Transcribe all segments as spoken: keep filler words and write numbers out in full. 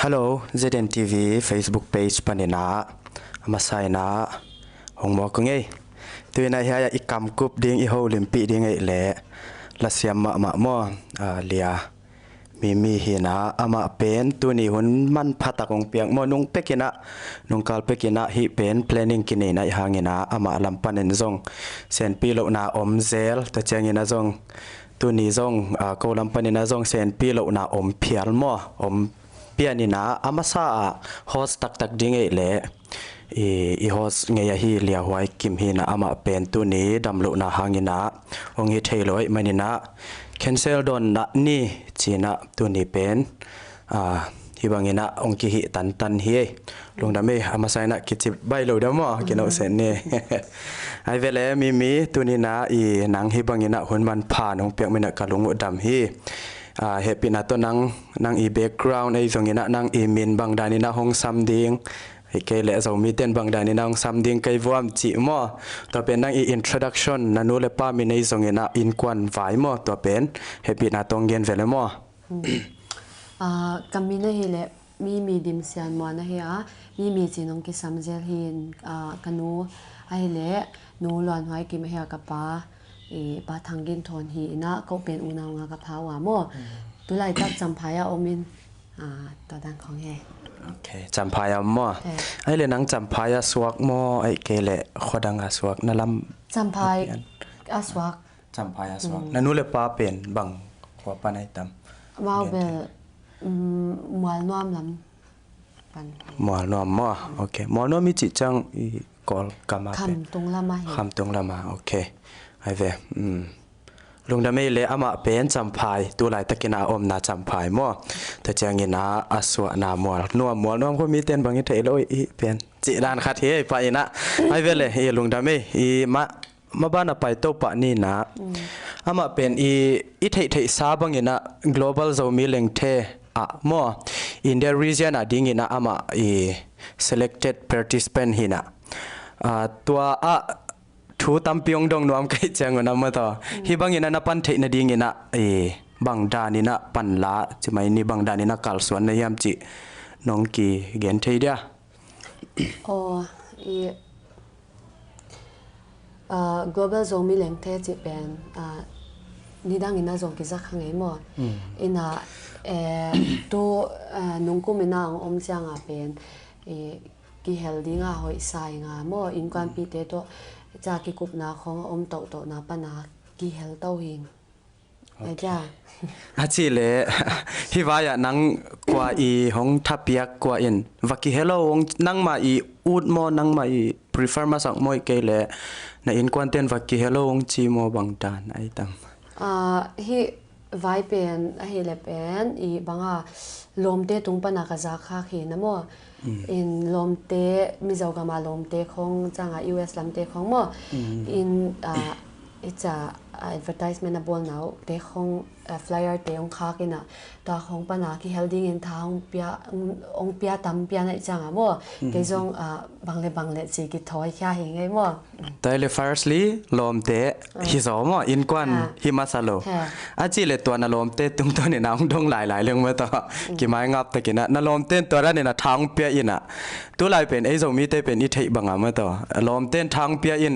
Hello, Z N T V Facebook page panin ah a masa in ah hong mawk ung ei. Tu-in ah hiai ah i kamkup ding, i holimpih ding ei leh lasiam mahmah maw, ah, Lia Mimi hi in ah, amah pen tuni hun manpha tak hong piak maw, nung pek in ah, nungkal pek in ah hih pen planning kinei na hih hangin ah amah lam panin zong senpi lohna om zel, tua ciangin ah zong tuni zong, ah, ko lam panin ah zong senpi lohna om phial maw, om pian in ah, a masa ah host taktak ding ei leh i, i host ngei ahi Lia Huai Kim hi in ah, amah pen tuni damlohna hangin ah hong hi thei lo ahih manin ah cancel dawn na ni ci in ah tuni pen, ah, hih bangin ah hong kihih tantan hi ei. Lungdam ei, a masa in ah kici baih lo diam maw, kinawhsiat ni. Ai ve leh Mimi, tuni in ah i nang hih bangin ah hun manpha nong piak manin ah ka lung uh dam hi. Ah, hehpihna tawh nang, nang i background ei zongin ah nang i min bang danin ah hong sam ding, ahih kei leh Zomite'n bang danin ah hong sam ding kei vuam cih maw, tua pen nang i introduction, na nu le pa min ei zongin ah innkuan vai maw, tua pen hehpihna tawh hong gen ve leh maw. Hmm. Ah, ka min ahih leh Mimi Dim Sian Muan ahi a, Mimi ci-in hong kisam zel hi in, ah, ka nu ahih leh Nu Luan Huai Kim ahi a, ka pa, eh, Pa Thang Gin Thawn hi in ah, ko pen unau nga ka pha uh a maw. Hmm. Tulaitak Champhai ah om in, ah, tua dan khong hi. Ok, Champhai ah om maw. Eh. Ahih leh nang Champhai ah suak maw, ahih kei leh khua dang ah suak, na lam Champhai ah suak. Champhai ah suak. Mm. Na nu le pa pen bang khua pan ahi tam? Amau bel, mm, Mualnuam lam pan. Mualnuam maw? Ok. Mualnuam i cih ciang i Kawlgam ah pen? Khamtung lam ah hi. Khamtung lam ah, ok. Ai ve. Mm. Lungdam ei leh, amah pen Champhai, tulaitakin a omna Champhai maw. Tua ciangin a, a suahna Mualnuam, Mualnuam khua mite'n bang i theih lo i pen cih dan khat hi ei, pah in a. Ai ve leh, i lungdam ei, i mah maban a paito pah ni in a. Mm. Amah pen i, i theihtheihsa bangin a Global Zomi Lengthe ah maw, India region a dingin a amah i selected participant hi in a. Ah, tua ah thu tampi hong dong nuam ka hih ciangun a maw taw. Mm. Hih bangin a na pan theih nadingin a, i, bang danin a panla, ci mai ni, bang danin a kalsuan na hiam cih nong kigen thei dia? Aw, i, ah, Global Zomi Lengthe cih pen, ah, nidangin a zong kizak kha ngei maw. Mm. In a, eh, tu, ah, nungkum in a hong om ciang a pen, i, kihel ding a hoih sa ing a maw, innkuanpihte tawh ca kikupna khong a om tohtohna pan a kihel to hi ing. Ok. A cih leh, hih vai ah nang kua i hong thapiak, kua in va kihel o hong, nangmah i ut maw, nangmah i prefer masak maw, ahih kei leh na innkuante'n va kihel o hong ci maw, bang dan ahi tam? Ah, hih vai pen ahih leh pen i bang a lawmte tung pan a ka zak khak hi in a maw. Mm. In lawmte, Mizo gam a lawmte khong, ciang a U S lamte khong maw. Mm. In, ah, i ca, ah, advertisement a bawlna uh te khong, ah, flyer te hong khak in a, tua khong pan a kihel dingin tha hong pia, hong, hong pia tam pia na i ciang a maw. Mm. Kei zong, ah, bang le bang le ci kithawi khia hi ngei maw. Tua leh firstly, lawmte, ah, hi zaw maw, innkuan, ah, hi masa lo. Ha. A cih leh tua na lawmte tungtawn in a hong dong lailai leng maw taw. Mm. Kimai ngap takin a, na lawmte'n tua danin a tha hong pia in a. Tulai pen, ei Zomite pen i theih bang a maw taw. Lawmte'n tha hong pia in,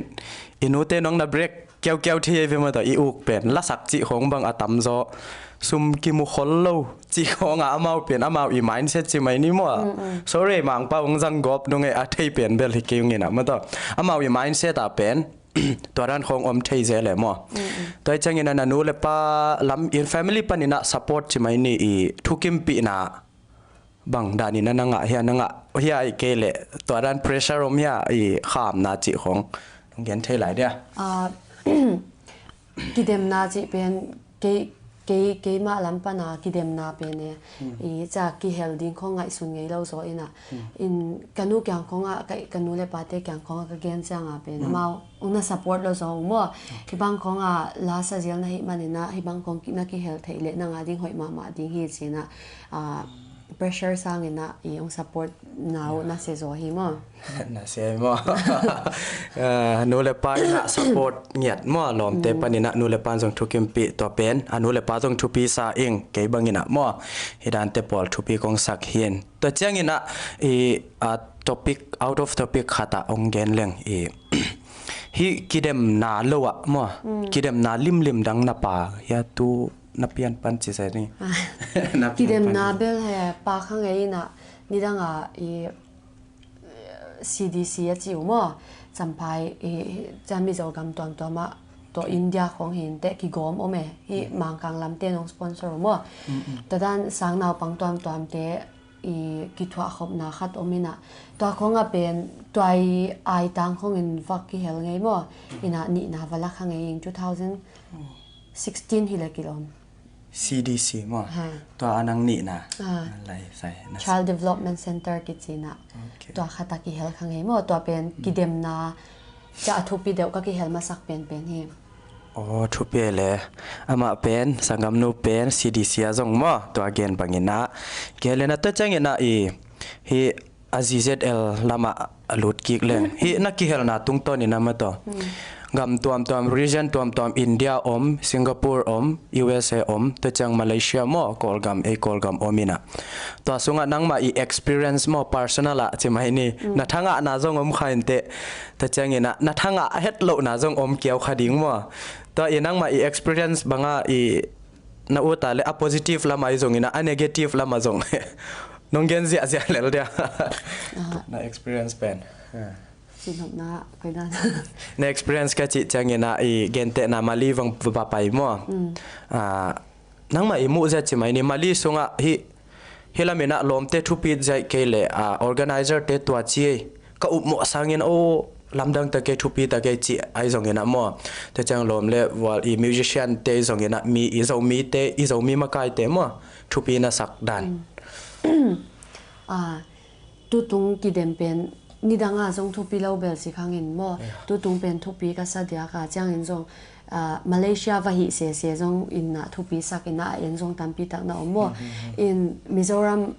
i nute nong na break kiaukiau thei ei ve maw taw, i uk pen, lasak cih khong bang a tamzaw. Sum kimu khol lo cih khong a amau pen, amau i mindset ci mai ni maw. Mm, mm. Sorry, Mangpau hong zang gawp nung e, a thei pen bel hi kei ung in a maw taw. Amau i mindset a pen, tua dan khong om thei zel e maw. Mm, mm. Tua i ciangin a na nu le pa lam in family panin a support ci mai ni, i thukimpihna bang danin a na ngah hia, na ngah hia, ahih kei leh tua dan pressure om hia, i khamna cih khong hong gen thei lai dia? Ah, kidemna cih pen kei, kei, keimah lam pan a kidemna pen e. Hmm. I ca kihel ding khong ngaihsun ngei lo zaw in a. Hmm. In ka nu kiang khong a, ka, ka nu le pate kiang khong a ka gen ciang a pen, hmm, amau hong na support lo zaw uh maw. Okay. Hih bang khong a la sa zel na hih manin a, hih bang khong ki, na kihel theih leh nang a ding hoih mahmah ding hi ci in a, ah, pressure sangin ah i hong support na uh na sia zaw hi maw? Na sia hi maw? Ah, nu le pa in ah support ngiat maw? Lawmte panin ah nu le pa in zong thukimpih tua pen, a nu le pa zong thupi sa ing kei bangin ah maw? Hi dante pawl thupi kong sak hin. Tua ciangin ah i, ah, topic, out of topic khat ah hong gen leng i, hih kidemna lo ah maw? Kidemna limlim dang na pa hia tu na pian pan ci sa ni. Ah. Na pian pan. Kidemna bel he pa kha ngei in ah nidang a i C D C a ci uh maw? Champhai i, Mizo gam tuamtuam ah tawh India khong hi inteh kigawm om e. Hih Mangkang lamte nong sponsor uh maw? Tua dan sang naupang tuamtuamte i kithuahkhopna khat om in ah, tua khong ah pen tua i aitang khong in va kihel ngei maw? In ah nihna va la kha ngei ing, two thousand sixteen hi le kilawm. C D C maw? Ha. Tua a nang nihna. Ah. Lai sai na. Child Development Center kici in ah. Okay. Tua khat ah kihel kha ngei maw? Tua pen kidemna ca a thupi deuh ka kihel masak penpen hi. Aw, thupi le. Amah pen, sanggamnu pen C D C a zong maw? Tua gen bangin ah kihel in ah, tua ciangin ah i, hih a Z Z L lamah a lut kik leng. Hih na kihelna tungtawnin ah maw tawh. Gam tuamtuam, region tuamtuam, India om, Singapore om, U S A om, tua ciang Malaysia maw, Kawlgam, ei Kawlgam om in ah. Tua sungah nangmah i experience maw, personal ah ci mai ni. Na thangahna zong om kha inteh. Tua ciangin ah na thangah a het lohna zong om kiau kha ding maw? Tua i nangmah i experience banga i na ut a le a positive lamah i zongin ah, a negative lamah zong nong gen ziahziah lel dia. Aha. Na experience pen. Ha. Sinopna koi dan. Na experience ka cih ciangin ah i gentehna Mali vang va pai maw? Mm. Ah, nangmah i muh zia ci mai ni, Mali sungah hih, hih lamin ah lawmte thupi zia kei le, ah, organizer te tua ci ei. Ka upmawh sangin, oh, lamdang ta kei, thupi ta kei cih ai zongin ah maw? Tua ciang lawm le vual i musician te zongin ah mi, i Zomite, i Zomi makaite maw? Thupi na sak dan. Mm. Ah, tutung kidem pen nidang a zong thupi lo bel si khangin maw? Yeah. Tutung pen thupi ka sa diak a, ciangin zong, ah, Malaysia va hih sese zong in ah thupi sak in ah, a en zong tampi tak na om maw? Mm-hmm. In Mizoram,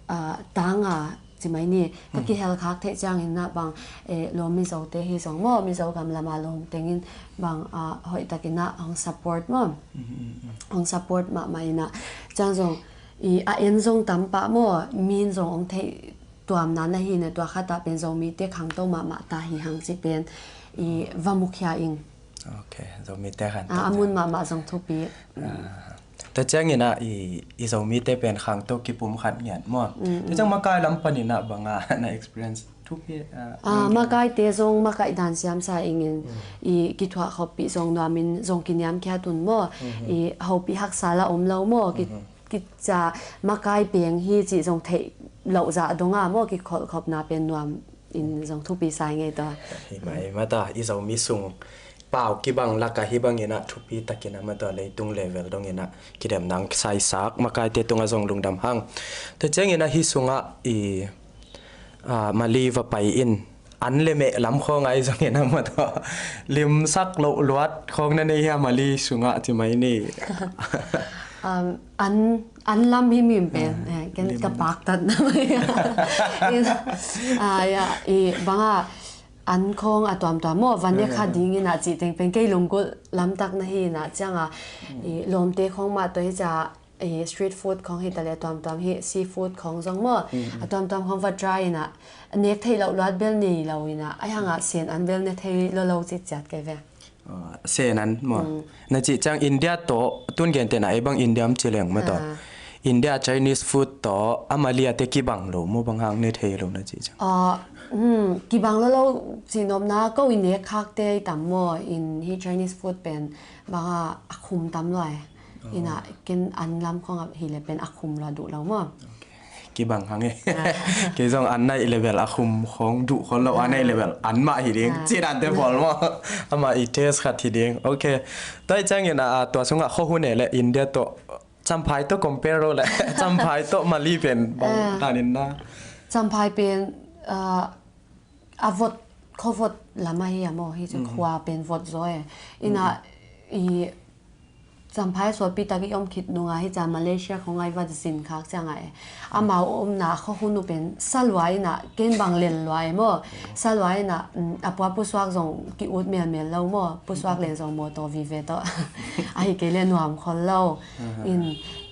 ah, tang a ci mai ni, ka kihel khak theih ciangin ah bang, eh, lawm Mizote hi zong maw, Mizo gam lam a lawm tengin bang, ah, hoih takin ah hong support maw? Mm-hmm. Hong support mahmah in ah, ciang zong i a en zong tam pah maw, min zong hong theih tuamna na hi na, tua khat ah pen Zomite khangto mahmah ta hi hang ci pen i va mukhia ing. Ok, Zomite khangto. Ah, a mun mahmah zong thupi. Ah. Tua ciangin ah i, i Zomite pen khangto kipum khat ngiat maw? Mm, mm. Tua ciang makai lam panin ah banga na experience thupi, ah, ah, makaite zong makaih dan siam sa ingin i kithuah khoppih zong nuamin zong kiniamkhiat un maw? Mm-hmm. I hopih haksa la om lo maw? Ki, mm-hmm. Kica makai peng hi cih zong theih loh zah dong a maw, kikholhkhopna pen nuam in zong thupi sa ing ei tawh. Hi mah, hi mah ta, i Zomi sung pau kibang lak ah hih bangin ah thupi takin ah mah tawh, leitung level dongin ah kidem nang saisak, makaite tungah zong lungdam hang. Tua ciangin ah hih sungah i, ah, Mali va pai in, an le meh lam khawng ah i zongin ah mah tawh limsak loh luat khawng na nei hia, Mali sungah ci mai ni. Um, an, an lam hi mim pen, ah, eh, ken lim ka paktat na mai. In, ah, ya, i banga an khawng a tuamtuam maw, van ne kha dingin ah cih teng pen kei lunggulh lamtak na hi na ciang a, i lawmte khawng mah tawh hi ca, i street food khawng hi ta le tuamtuam hi, seafood khawng zong maw, a tuamtuam khawng va try in ah, nek theih loh luat bel nei lo in ah, ai hang ah sen an bel ne thei lo lo cih ciat kei ve. Ah, sen an maw? Mm. Na cih ciang India tawh, tun gentehna ei bang India om ci leng mah tawh. Ah. India Chinese food tawh, a Mali a te kibang lo maw, bang hang ne thei lo na cih ciang? Ah, hmm, kibang lo lo cih nopna, ko i nek khakte i tam maw, in hih Chinese food pen banga a khum tam lo ai. In ah ken an lam khawng ah hi le pen a khum lo a duh lo maw. Ok. Kibang hang e. Ah. Kei zong an naih le bel a khum khawng duh khol lo, an naih le bel an mah hi ding. Ah. Cih dante pawl maw. Amah i taste khat hi ding. Ok. Tua i ciangin ah, tua sungah khuahun e le India tawh, Champhai tawh compare lo le. Champhai tawh Mali pen bang, ah, tanin na. Champhai pen, ah, a vot, khuavot lam ahi a maw, hi cu khua pen vot zaw e. In ah, i, Champhai suapi tak i om khit nunga hi ca Malaysia khong ai vat zin khak cianga e. Amau omna khuahun uh pen sa lua ina, ken bang lel lua e maw. Sa lua ina, mm, a pua pusuak zong ki ut melmel lo maw. Pusuak len zong mawtaw vive tawh. Ahi kei le nuam khol lo. In,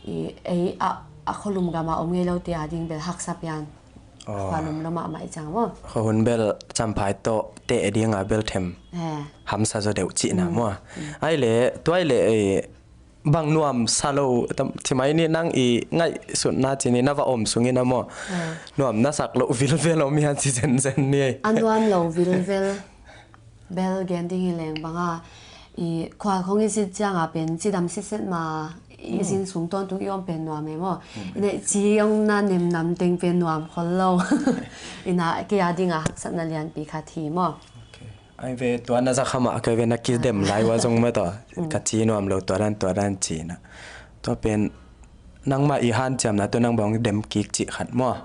i, ei a, a khualum gama om ngei lo tia ding bel haksa pian. Aw. Khualum lo mahmah i cang maw. Khuahun bel Champhai tawh teh dinga bel them. Eh. Hamsa zaw deuh cihna maw. Ai le, tuai le, eh, bang nuam sa lo, tam, ci mai ni nang i ngaihsutna ci ni na va om sungin a maw. Eh. Nuam na sak lo vilvel om hian ci zenzen ni. A nuam lo vilvel. Bel gen ding hi leng banga, i khual khong i zin cianga pen cidam sitset ma i zin sung tawntung i om pen nuam e maw. I neih ci ong na nemnam teng pen nuam khol lo. Ina kei a dinga haksatna lianpi khat hi maw. Ok. Ai ve tua na za khamah kei ve na kidem lai ua zong maw tawh. Ka ci nuam lo tua dan tua dan ci na. Tua pen nangmah i hanciamna tua nang bang dem kik cih khat maw.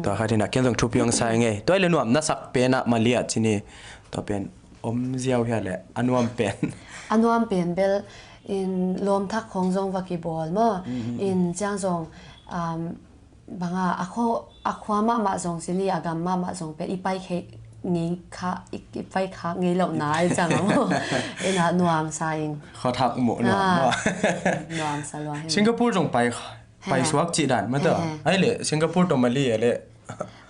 Tua khat ina ken zong thupi ong sai ngei. Tua i le nuam na sak pen ah Mali ah ci ni. Tua pen om ziau hia le a nuam pen. A nuam pen bel in lawm thak khong zong va kibawl maw. In ciang zong, um, banga a khua, a khua mahmah zong ci ni a gam mahmah zong pen i pai khei ngei kha, i, i pai kha ngei lo na i cang a maw. Ina nuam sa ing. Khuathak muh nuam maw. Nuam sa lua hi. Singapore zong pai kha. Pai suak cih dan mata. Ai le Singapore tawh Mali a le.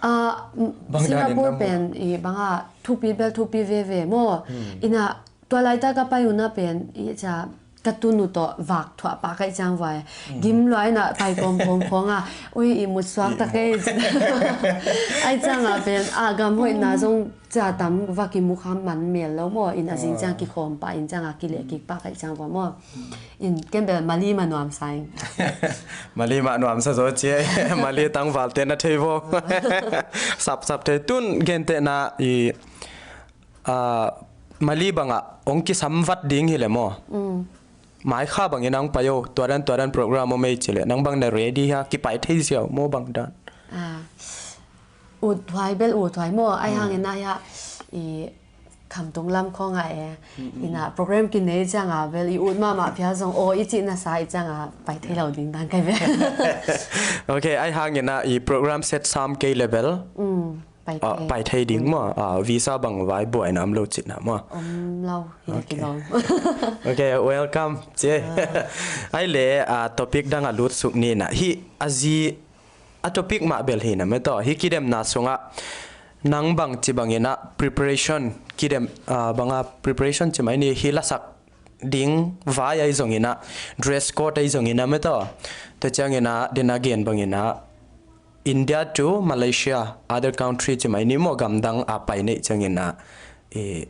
Ah, bang dan in Singapore pen i banga thupi bel thupi veve maw. Ina tua laita ka pai una pen i ca ka tunu tawh vak thuah pah kai cang vai. Gim lua ina pai kawm kawm khawng a. Ui i mut suak ta kei. Ai cang a pen a gam hoihna zong ca tam va kimu kha man mel lo maw. In a zing cang kikhawm pah in cang a kileh kik pah kai cang vai maw. In ken bel Mali ma nuam sa ing. Mali ma nuam sa zaw cia. Mali tangval te na thei vo. Sap sap thei tun gen te na i, ah, Mali banga ong kisam vat ding hi le maw. Mai kha bangin ang pai o tua dan tua dan program o mei ci le nang bang na ready ha kipai thei ziau maw bang dan. Ah. Ut huai bel ut huai maw ai hangin a hia i khamtung lam khawng a e. Ina program kinei cianga bel i ut mahmah phial zong aw i cih nasa i cianga pai thei lo ding dan kai bel. Ok, ai hangin a i program set sam kei le bel. Pai thei ding maw. Ah, visa bang vai buai nam lo cihna maw. Om lo hi kilom. Ok, welcome. Cie. Ai le, ah, topic dang a lut suk ni na hi a zi a topic mah bel hi na metaw hi kidemna sungah nang bang ci bangin ah preparation kidem, ah, banga preparation ci mai ni hi lasak ding vai ai zongin ah dress code ai zongin ah metaw te ciangin ah din a gen bangin ah India to Malaysia other country ci mai ni maw gamdang a pai neih ciangin ah i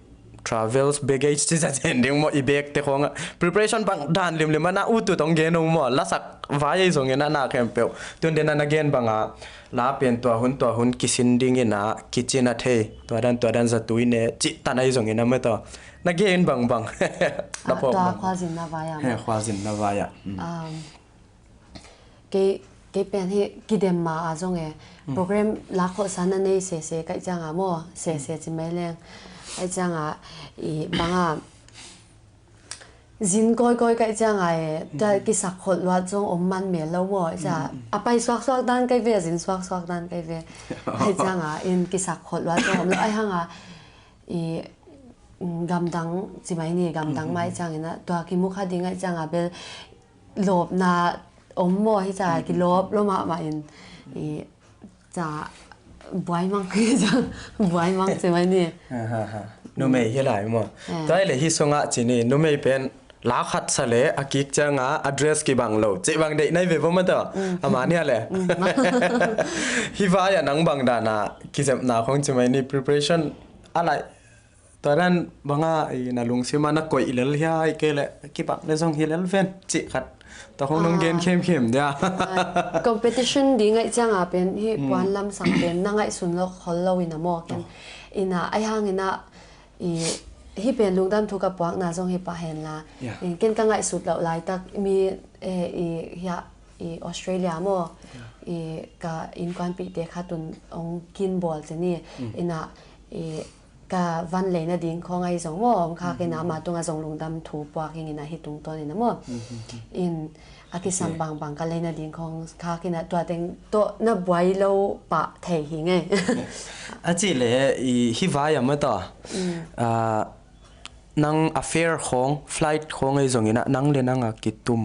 travels baggage ci zazen ding maw i bag te khawngah preparation bang dan limlim a na utut ong gen ung maw lasak vai ei zongin a na khempeuh tun den a na gen banga la pen tua hun tua hun kisin dingin a kicin a thei tua dan tua dan zatui ne cih tan ei zongin a metaw na gen bangbang na phawk bang khualzinna vai a he khualzinna vai a. Kei, kei pen hi kidem ma a zong e program lak khawhsa na nei sese kaih cianga maw sese ci mai leng kaih cianga i banga zin kawikawi kaih cianga e tua kisak kholh luat zong om man mel lo maw i cia a pai suaksuak dan kai ve a zin suaksuak dan kai ve kaih cianga in kisak kholh luat zong om lo ai hanga i gamdang ci mai ni gamdang mai ciangin a tua kimukha ding ai cianga bel lawpna om maw hi ca kilawp lo mahmah in i ca buaimang buaimang ci mai ni. Numei hi lai maw tua le hi sungah ci ni numei pen la khat sa le a kik cianga a dress kibang lo ci bang deih nai ve vo mata ama nia le hi vai a nang bang dana kizepna khong ci mai ni preparation a lai Tua dan banga i na lungsima na koih lel hiai kei le kibang le zong hi lel ven cih khat. Tua khong nong gen khemkhem dia. Competition ding ngaih cianga pen hi puan lamsang pen na ngaihsun lo khol lo ina maw ken. Ina ai hangina i hi pen lungdam thu ka puakna zong hi pah henla. Ken ka ngaihsut loh laitak mi i hia i Australia maw i ka innkuanpihte khatun ong kinbawl cini ina i ka van leina ding khawng ahi zong maw, hong khak ina, ama tungah zong lungdam thu puak ing ina, hih tungtawn ina maw. In a kisam bangbang ka leina ding khawng khak ina, tua teng tawh na buai lo pah thei hi ngei. A cih leh i hih vai ah maw tawh, ah, nang a fare khawng, flight khawng ahi zong ina, nang le nang a kitum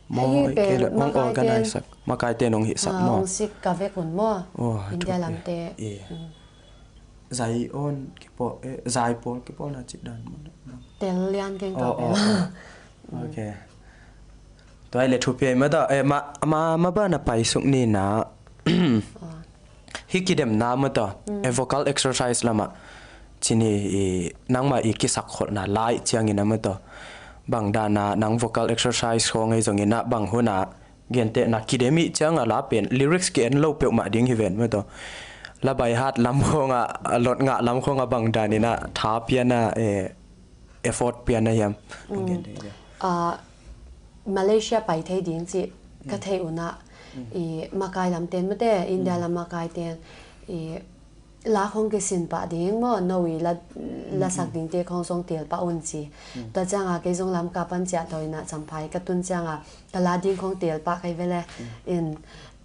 maw, hih pen kei le hong makai ten organize sak, makai ten hong hih sak maw, hong sik ka vek un maw. India lamte. Zion kipawl, eh, Zai pawl kipawlna cih dan maw? Tel lian keng ka pen. Ok. Tua hi le thupi ai maw tawh, eh, ma, ma, ma ba na pai suk ni na. Hih kidemna maw tawh, eh, vocal exercise lamah. Cini i, nangmah i kisakkholhna lai ciangin a maw tawh. Bang dana nang vocal exercise khawng ahi zongin a bang huna gentehna kidem ih cianga la pen lyrics ki-en lo peuhmah ding hi ven maw tawh. La by heart lam khawngah, a lot ngah lam khawngah bang danin a tha piana, eh, effort piana hiam? Ah, Malaysia pai thei ding cih ka theih unah i makai lamten mate, India lam makai ten i la khawng kisin pah ding maw, no i la, la sak dingte khawng zong tel pah un ci. Tua cianga kei zong Lamka pan ciah tawh ina Champhai ka tun cianga ka la ding khawng tel pah kei vele. In,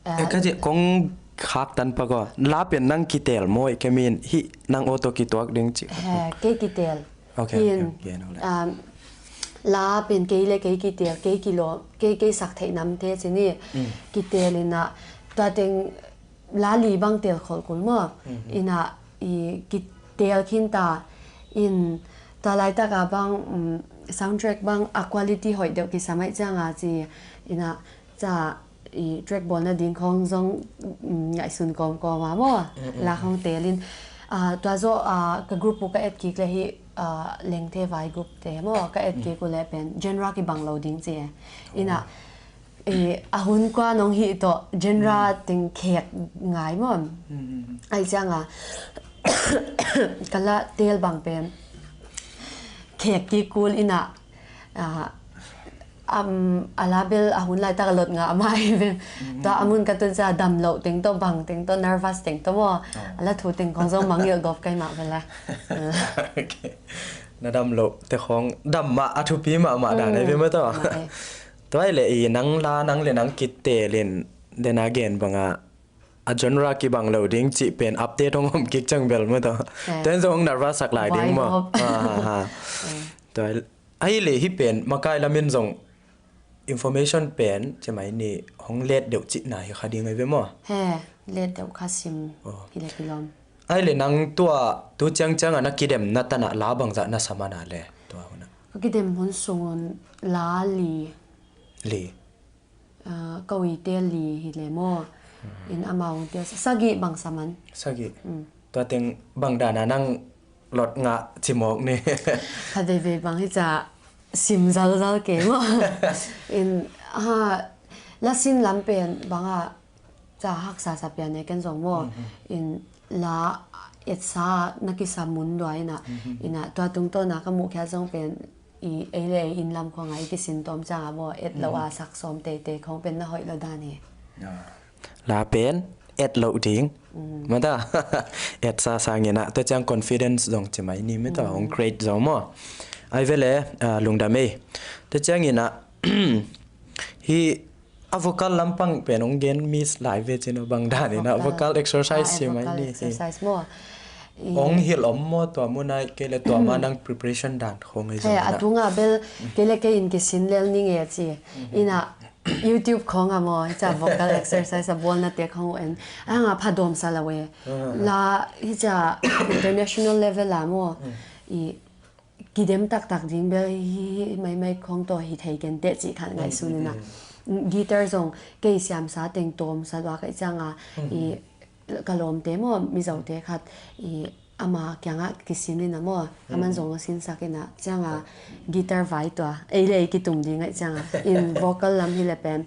eh, ka cih kong khak tan pak aw, la pen nang kitel maw, i ka min hih nang auto kituak ding cih. He, kei kitel. Ok, ok, ok, no le. Um, la pen kei le kei kitel, kei kilawm, kei, kei sak theih namte cini kitel ina, tua teng la li bang tel khol kul maw. Ina i kitel khin ta, in tua laitaka bang, um, soundtrack bang a quality hoih deuh kisam ai cianga ci, ina ca i track bawlna ding khawng zong, mm, ngaihsun kawmkawm a maw. La khawng telin, ah, tua zawh, ah, ka group uh ka et kik le hih, ah, Lengthe Vai group te maw, ka et kik uh le pen genre kibang lo ding ci e. Ina, eh, a hun kua nong hih tawh genre teng khek ngai maw. Ai cianga ka la tel bang pen khek kik kul ina, ah, am, a la bel a hun laitak a lot ngah mah hi ve. Tua a mun ka tun cia dam loh teng tawh, bang teng tawh, nervous teng tawh maw. A la thu teng khawng zong mangngilh gawp kei mah ve la. Ok. Na dam loh te khawng dam mah a thupi mahmah dan ahi ve maw tawh. Tua hi le i nang la nang le nang kitelin dena gen banga a genre kibang lo ding cih pen update hong om kik ciang bel maw tawh. Ten zong hong nervous sak lai ding maw. Tua hi le hih pen makai lamin zong information pen cimai ni hong let deuh cihna hi kha ding ahi ve maw? He, let deuh kha sim hi le kilawm. Ahi le nang tua tu ciangciang a na kidemna tanah la bangzah na sam a na le tua hunah? Ka kidem hun sungun la li. Li. Ah, ka uite li hi le maw. In amau te sagih bang saman. Sagih. Tua teng bang dana nang lot ngah cimawk ni. Kha veivei bang hi ca sim zalzal ke maw. In, ha, la sin lam pen banga ca haksa sa pian e ken zong maw. In la etsa na kisa mun lua ina, ina tua tungtawna ka muhkhiat zong pen i ei le ei inn lam khawngah i kisin tawm cianga maw, et loh a sak sawm teitei khawng pen na hoih lo dan hi. La pen et loh ding. Mata, et sa sangin ah tua ciang confidence zong cimai ni mita hong create zong maw. Ai vele, ah, lungdam ei. Tua ciangin ah hi a vocal lampang pen hong gen miss lai ve cin bang dan ina vocal exercise cimai ni. Vocal exercise maw. Hong hilh om maw tua munai kei le tua ma nang preparation dan khawng ei zong a tunga bel kei le kei in kisin lel ni nge ci. Ina YouTube khawng a maw, hi ca vocal exercise a bawlna te khawng en. A nga pha dawm sa lo e. La hi ca international level a maw. I kidem taktak ding bel hi, hi, hi, maimai khawng tawh hi thei kenteh cih khat ngaihsun ina. Guitar zong kei siamsa teng tawm sa lua kaih cianga i ka lawmte maw, Mizote khat i ama kiangah kisin ina maw, aman zong a sinsak ina cianga guitar vai tua ei le ei kitum ding ngaih cianga in vocal lam hi le pen.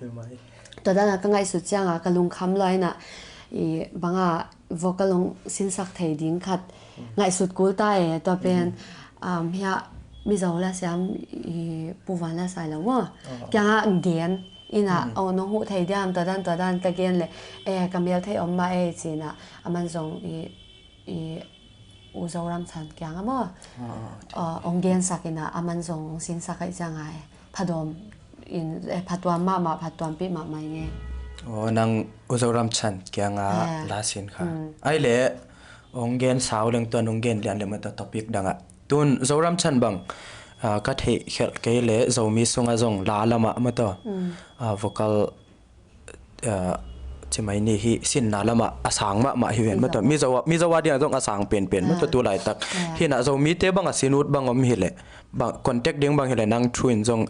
Tua dana ka ngaihsut cianga ka lungkham lua ina i banga vocal hong sinsak thei ding khat ngaihsut kul ta e, tua pen, um, hia Mizo la siam i puvan la sai lo maw. Kianga gen ina, oh, nong huh thei diam, tua dan, tua dan ka gen le, eh, ka mel thei om ma e cina, aman zong i, i U Zoram Chan kiangah maw? Ah, ah, ah, hong gensak in ah, aman zong hong sinsak ahih ciangah, eh, phatuam in, eh, phatuam mahmah, phatuampih mahmah ing e. Oh, nang U Zoram Chan kiangah, eh, la sin kha. Mm. Ai le, hong gensa uh leng tuan hong gen lian le mata topic dangah. Tun Zoram Chan bang, ah, ka theih khelh kei le Zomi sungah zong la lamah mata. Mm. Ah, vocal, ah, ci mai ni hi sinna lamah a sang mahmah hi ven mata. Mizo, Mizo a dingah zong a sang penpen mata, ah, tu laitak. Ah. Hi in ah Zomite bang a sin ut bang om hi le, bang contact ding bang hi le nang thu in zong,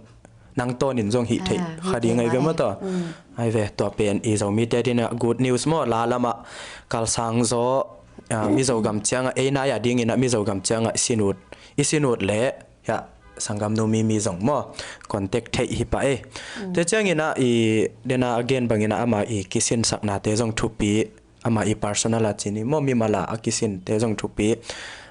nang tawn in zong hih theih, ah, kha ding ai ve mata. Mm. Ai ve, tua pen i Zomite dingah good news maw, la lamah kalsang zaw, ah, Mizo gam ciangah, ei nai a dingin ah Mizo gam ciangah i sin ut, i sin ut le, hiah, sanggamnu Mimi zong maw, contact theih hi pah e. Mm. Tua ciangin ah i, den a gen bangin ah ama i kisinsaknate zong thupi, ama i personal a ci ni maw, mimal a a kisinte zong thupi.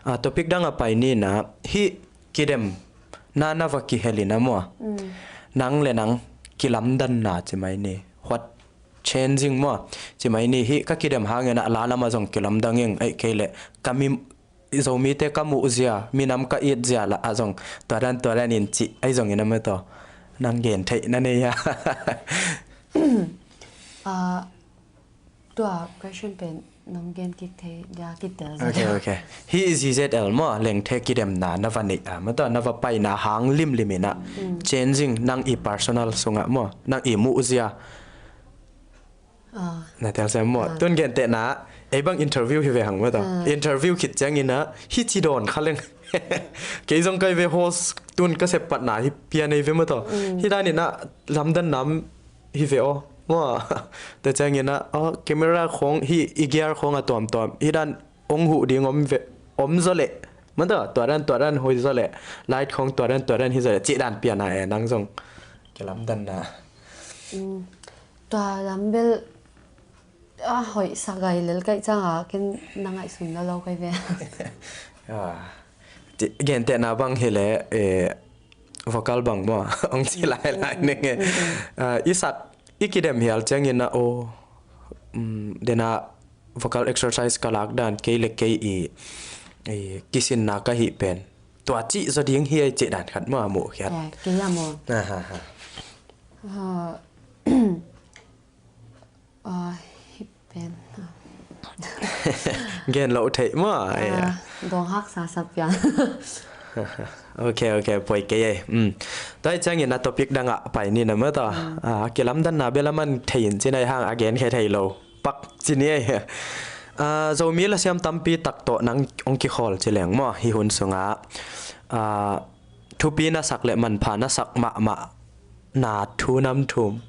Ah, topic dang a pai ni in ah, hih kidemna na va kihel in ah maw. Mm. Nang le nang kilamdanna ci mai ni. What changing maw. Ci mai ni hih ka kidem hangin ah la lamah zong kilamdang ing, ahih kei le ka mi, Zomite ka muh zia, minam ka it zia lah a zong, tua dan, tua dan in cih, ahi zongin a mata. Nang gen theih na nei a. Ah, tua question pen nong gen kik thei dia kitel zia. Ok, ok. Hih Z Z L maw, Lengthe kidemna na va neih a mata, na va paina hang limlim in ah. Mm. Changing nang i personal sungah maw, nang i muh zia. Ah. Na tel sem maw. Ah. Tun gentehna, ei bang interview hi ve hang mata. Ah. Interview khit ciangin ah, hih ci dawn kha leng. Kei zong kai ve host tun ka seppatna hi pian ei ve mata. Mm. Hih danin ah lamdanna hi ve aw. Maw. Tua ciangin ah, oh, camera khawng, hih i gear khawng a tuamtuam. Hih dan hong huh ding om ve, om zaw leh. Mata, tua dan, tua dan hoih zaw leh. Light khawng tua dan, tua dan hi zaw leh. Cih dan pian a e, nang zong. Kilamdanna. Mm. Tua lam bel a hoih sa gai lel ka hih ciangah ken na ngaihsun lo lo ka hi ve. Ah. Ti-, gentehna bang hi le, eh, vocal bang maw, hong ci lai lai ning e. Mm, mm, mm. Ah, i sak, i kidem hial ciangin ah, oh, mm, den a vocal exercise ka lak dan, kei le kei i, i kisinna ka hih pen. Tua cih zaw ding hi ei cih dan khat maw, a muh khiat. Eh, kei a maw. Ah, ha, ha. Ah, ah, hih pen. Gen lo theih maw, eh. Ah, dawng haksa sa pian. Ok, ok, poi kei ei. Mm. Tua hih ciangin a topic dangah pai ni na mata. Mm. Ah, kilamdanna bel a man thei in ci nai hang a gen khe thei lo. Pak ci ni ei. Ah, Zomi lasiam tampi tak tawh nang hong kikhawl ci leng maw, hih hun sungah. Ah, thupi na sak le manpha na sak mahmah na thu nam thum.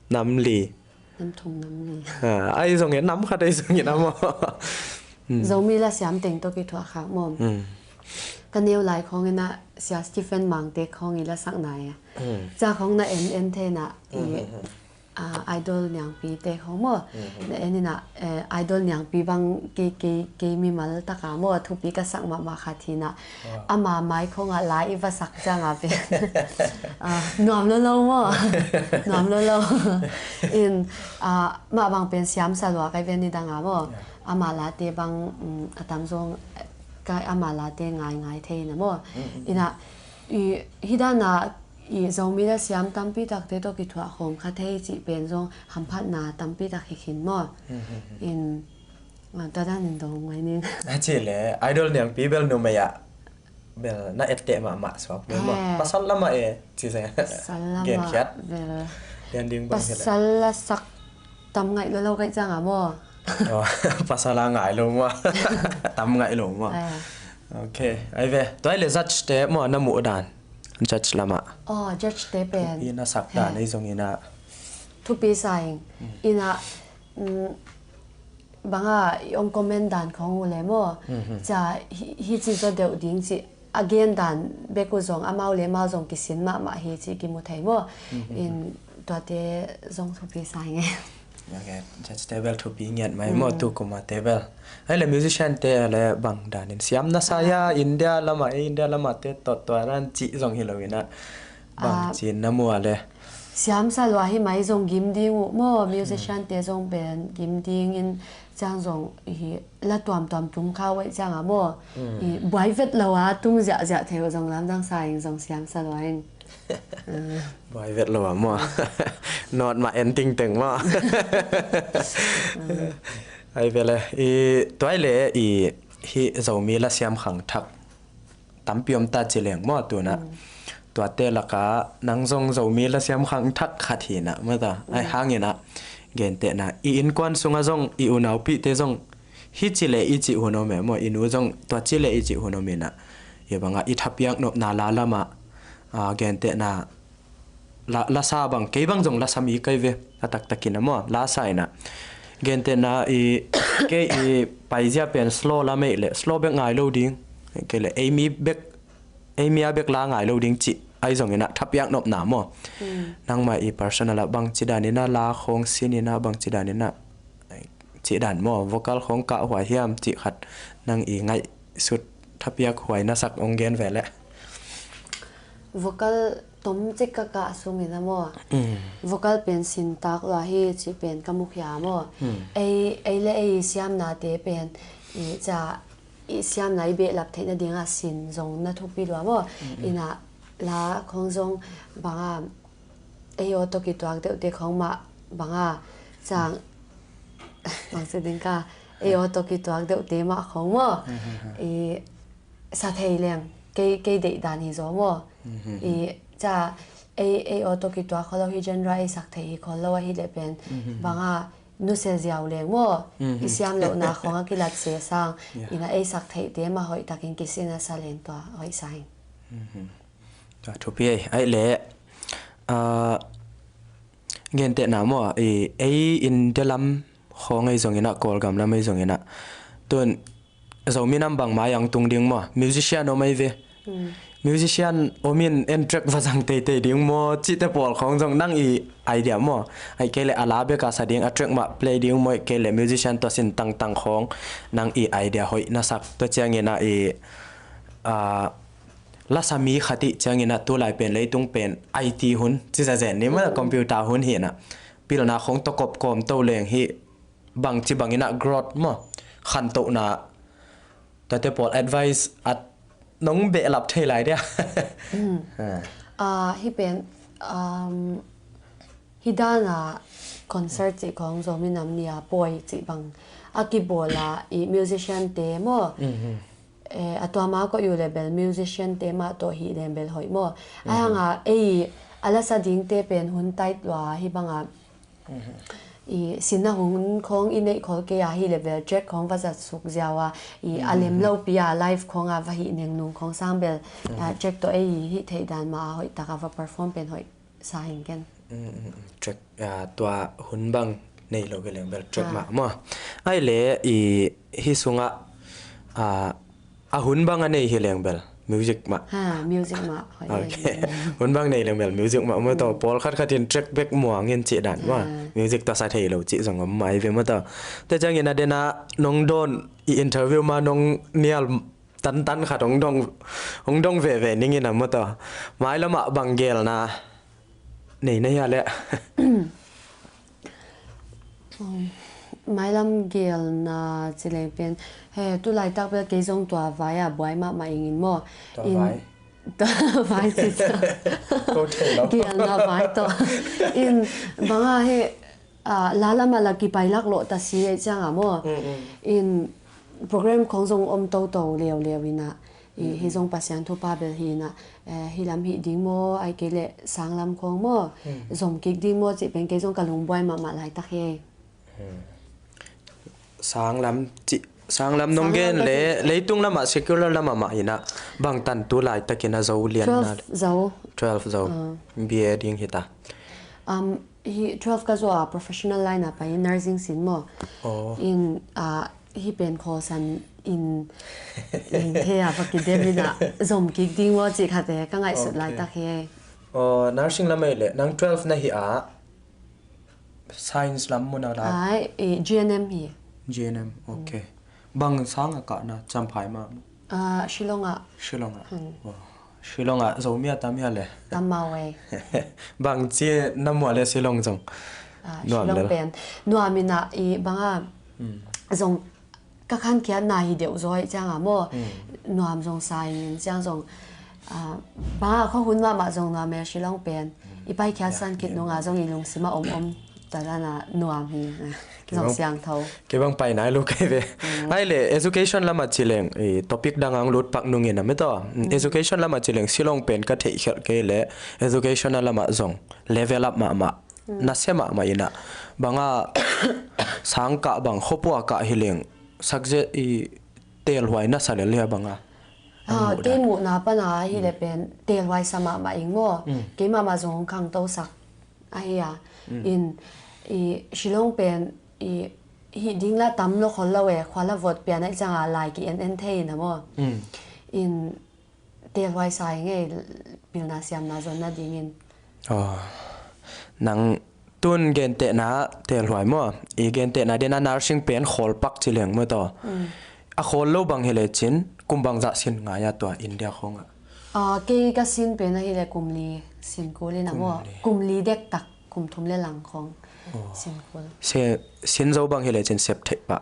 Nam li. Nam thum nam li. Ah, ahi zongin nam khat ahi zongin a maw. Mm. Zomi lasiam teng tawh kithuah khak maw. Mm. Ka neu lai khawngin ah Sia Stephen Mangte khawng i lasakna e. Mm. Ca khawng na en en thei na i, mm, mm, mm, ah, Idol Niangpi te khawng maw. Mm, mm. Na en in ah, eh, Idol Niangpi bang kei, kei, kei mimal taka maw, thupi ka sak mahmah khat hi na. Wow. Ama mai khawngah la i va sak ciangah pen. Ah, nuam lo lo maw. Nuam lo lo. In, ah, mah bang pen siam sa lua kai ven ni dang a maw. Yeah. Ama late bang, mm, a tam zong, eh, kai ama late ngai ngai thei na maw. Mm, mm, mm. In ah, i, hih dan a, i Zomi lasiam tampi takte tawh kithuah khawm kha thei cih pen zong hamphatna tampi tak hi khin maw. Mm, mm, mm. In, ah, tua dan in dong ngai ning. A cih le, Idol Niangpi bel numei ah bel na etteh mahmah suak bel maw. Eh. Pasal lamah e, ci se. Pasal lamah genkhiat bel. Lian ding bang hi le. Pasal lasak tam ngaih lo lo kaih ciangah maw. Oh, pasal a ngai lo maw. Tam ngaih lo maw. Eh. Ok, ai ve. Tua hi le judge te maw na muh dan. Judge lamah. Oh, judge te pen. Thupi na sak dan, eh, ei zongin ah. Thupi sa ing. Hmm. In ah, mm, banga i ong comment dan khawng uh le maw. Mhm. Ca hi, hi ci zaw deuh ding ci a gen dan bek uh zong amau le amau zong kisin mahmah hi ci kimu thei maw. Mhm. In tuate zong thupi sa ing e. Ok, judge te bel thupi ngiat mai maw, mm, tu kuma te bel. Ai le musician te le bang dan in siam na sa ya, ah, India lama, eh, India lama te tot tua dan ci zong hi lo in ah. Bang, ah, ci na mua le. Siamsa lua hi mai zong gim ding uh maw, musician te zong pen gim dingin ciang zong hi la tuamtuam tum kha uh aih ciangah maw, i buai vet lo a tum ziahziah thei uh zong lamdang sa in zong siamsa lua in. Buai vet lo a maw? Nawt mah en tingteng maw? Ai vele i tuai le i hi Zomi lasiam khangthak tampi om ta ci leng maw tunah. Tuate laka nang zong Zomi lasiam khangthak khat hinah maw ta. Ai hanginah gentehna i innkuan sungah zong i unaupihte zong hi ci le i cih hun om e maw, i nu zong tua ci le i cih hun om inah. Hi bangah i thapiak nopna la lamah, a, gentehna la, lasa bang, kei bang zong lasa mi kai ve, a taktakin a maw, lasa inah. Gentehna i, kei i paizia pen slow la meih le, slow bek ngai lo ding. Kei le, ei mi bek, ei mi a bek la ngai lo ding cih ai zong inah, thapiak nopna maw. Nangmah i personal ah bang ci dan inah, la khong sin inah, bang ci dan inah, cih dan maw, vocal khong kah huai hiam cih khat nang i ngaihsut thapiak huai na sak ong gen ve le. Vocal tom cik ka kah sungin a maw. Vocal pen sintak lua hi cih pen ka mukhia maw. Ei, ei le ei siamnate pen i ca i siamna i behlap theih nadingah sin zong na thupi lua maw. Inah la khong zong banga ei aw tawh kituak deuhte khong mah banga cang bang si ding ka ei aw tawh kituak deuhte mah khong maw. I sa thei leng kei, kei deih dan hi zaw maw. I ca ei, ei aw tawh kituak khol lo hi genre ei sak thei hi khol lo ahi le pen banga nusia ziau leng maw. I siam lohna khong a kilat se sang inah ei sak theihte mah hoih takin kisin a sa leng tua hoih sa hi. Tua thupi ei, ai le, a, gentehna maw, i, ei India lam khong ei zong inah, Kawlgam lam ei zong inah. Tun, Zomi nam bang mai ang tung ding maw, musician om ei ve. Musician om in en track va zang teitei ding maw, cihte pawl khong zong nang i idea maw. Ai kei le a la beka sa ding, a track mah play ding maw, ai kei le musician tua sin tangtang khong nang i idea hoih na sak. Tua ciang inah i, a, lasa mi khat i ciang inah tulai pen leitung pen I T hun ci zazen ni maw, computer hun hi inah pilna khong tawh kop kawm to leng hi bangci bang inah growth maw, khantohna tuate pawl advice at nong behlap thei lai dia. Ah, hi pen, um, hi dana concert cih khong Zomi nam ni a pawi cih bang a kibawl a i musician te maw. Eh, a tua ma koih uh le bel musician te mah tawh hi leng bel hoih maw. Ai hanga ei a lasa dingte pen hun tait lua hi banga i sinna hun khong i neih khol kei a hi le bel track khong va zat suk ziau a i a lem lo pi a live khong a va hih neng nung khong sang bel, ah, track tawh ei hih theih dan ma a hoih taka va perform pen hoih sa hing ken. Track, ah, tua hun bang nei lo ke leng bel track mah maw. Ai le i hi sungah, ah, a hun bang a nei hi leng bel music mah. Ha, music mah. Hoih. Ok. Hun bang nei leng bel music mah maw tawh. Pawl khat khat in track bek muang in cih dan maw. Music tawh sa thei lo cih zong om mai ve maw tawh. Te ciangin a dena nong dawn i interview ma nong nial tantan khat hong dong, hong dong veve ning in a maw tawh. Mailamah bang gelna nei na hia le. Mailam gelna ci leng pen he tu laitak bel kei zong tua vai a buai mahmah ingin maw. Tua vai. Tua vai ci tua. Ko thei lo. Gelna vai tawh. In banga he, ah, la lamah la kipailak lawh ta si ei cianga maw. In program khong zong om toto leuleu inah. I hi zong Pasian thupha bel hi inah, eh, hi lam hih ding maw, ai kei le sang lam khong maw, zom kik ding maw cih pen kei zong ka lungbuai mahmah laitak hi. Sang lam cih, sang lam nong gen le leitung lamah secular lamah mah inah bang tan tu laitakin a zo lian na? Twelve zo. Twelve zo. B A ding hita. Um, hi twelve ka zo a professional line a pai in nursing sin maw. In, ah, hi pen khawsan in, in thei a va kidem inah zom kik ding maw cih khate ka ngaihsut laitak hi. Aw, nursing lam ei le nang twelve na hi a science lam muna la? Ai, eh, G N M hi. G N M, ok. Bang sang a kahna, Champhai mah? Ah, Shillong ah. Shillong ah. Aw. Shillong ah Zomi a tam hia le? Tam mah uh ei. Bang ci na muah le Shillong zong? Ah, nuam Shillong le pen nuam in ah, i bang a, hmm, zong ka khankhiatna hi deuh zaw ahih ciang a maw. Hmm. Nuam zong sa ing in ciang zong, ah, bang a khuahun mahmah zong nuam e Shillong pen. Hmm. I paikhiat, ya, san khit nung a zong i lungsim ah om om ta dan a nuam hi. Zong siangtho. Kei bang pai nai lo kei ve. Mm. Ai le, education lam a ci leng, i topic dang ah hong lut pak nung in a maw taw. Mm. Education lam a ci leng Shillong pen ka theih khialh kei le, education a lam ah zong level up mahmah. Mm. Nasia mahmah in a. Bang a sang kah bang, khuapua kah hi leng, subject i telhuai na sa lel hia bang a? Ah, hong muhna, kei muhna pan a hi le, mm, pen telhuai sa mahmah ing maw. Mm. Kei mahmah zong hong khangto sak ahi a. Mm. In, i Shillong pen, i, hih ding la tam lo khol lo e, khua la vot pian ahih ciang a lai ki en en thei in a maw. Mm. In telhuai sa ing ei, pilna siamna zonna ding in. Oh. Nang tun gentehna telhuai maw. I gentehna den a nursing pen khawl pak ci leng maw taw. Mm. A khawl lo bang hi le cin, kum bangzah sin ngai a tua India khawng ah? Ah, kei ka sin pen a hi le kum li sin kul in a maw. Kum li. Kum li dektak, kum thum le lang khawng. Oh. Sin kul. Se, sin zo bang hi le cin sep theih pah?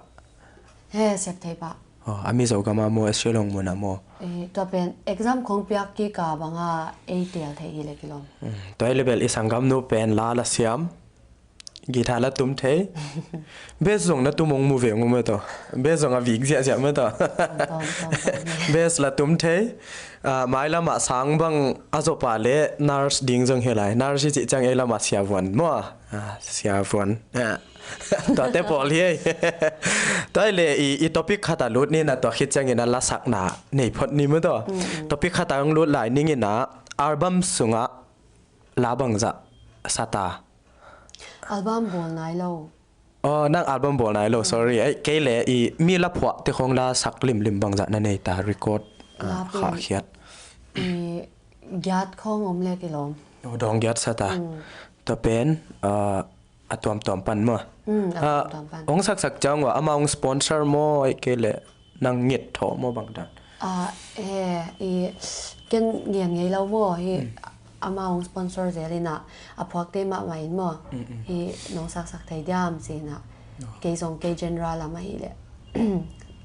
He, sep theih pah. Oh, a Mizo gam a maw, a Shillong mun a maw? Eh, tua pen exam khawng piak kik a bang a ei tel theih hi le kilawm. Mm, tua hi le bel i sanggamnu pen la la siam. Guitar la tum thei. Bass zong na tum hong mu ve hong mu maw taw. Bass zong a vik ziahziah maw taw. Tom, tom, tom, tom. Bass la tum thei. Ah, mailam ah sang bang a zop a le nurse ding zong hi lai. Nurse i cih ciang ei lam ah siavuan maw. Ah, siavuan. Ah. Tuate pawl hi ei. Tua hi le i, i topic khat a lut ni in a, tua khit ciangin a lasakna nei phot ni maw taw. Mm, mm. Topic khat a hong lut lai ning in a, album sungah la bangzah sa ta? Album bawl nai lo. Oh, nang album bawl nai lo, sorry. Ei, kei le i mi la phuahte khawng la sak limlim bangzah na nei ta, record, ah, la pen khahkhiat? I giat khawng om le kilawm. Oh, dawng giat sa ta. Mm. Tua pen, ah, a tuamtuam pan maw? Mm, a, ah, tuamtuam pan. Hong saksak ciang uh a, amau hong sponsor maw, ei kei le nang nget thawh maw bang dan? Ah, he, i, ken ngen ngei lo maw, hi, mm, amau hong sponsor zel in a, a phuakte mahmah in maw, mm, mm, hi nong saksak thei diam ci in a, oh, kei zong kei genre lam a hi le,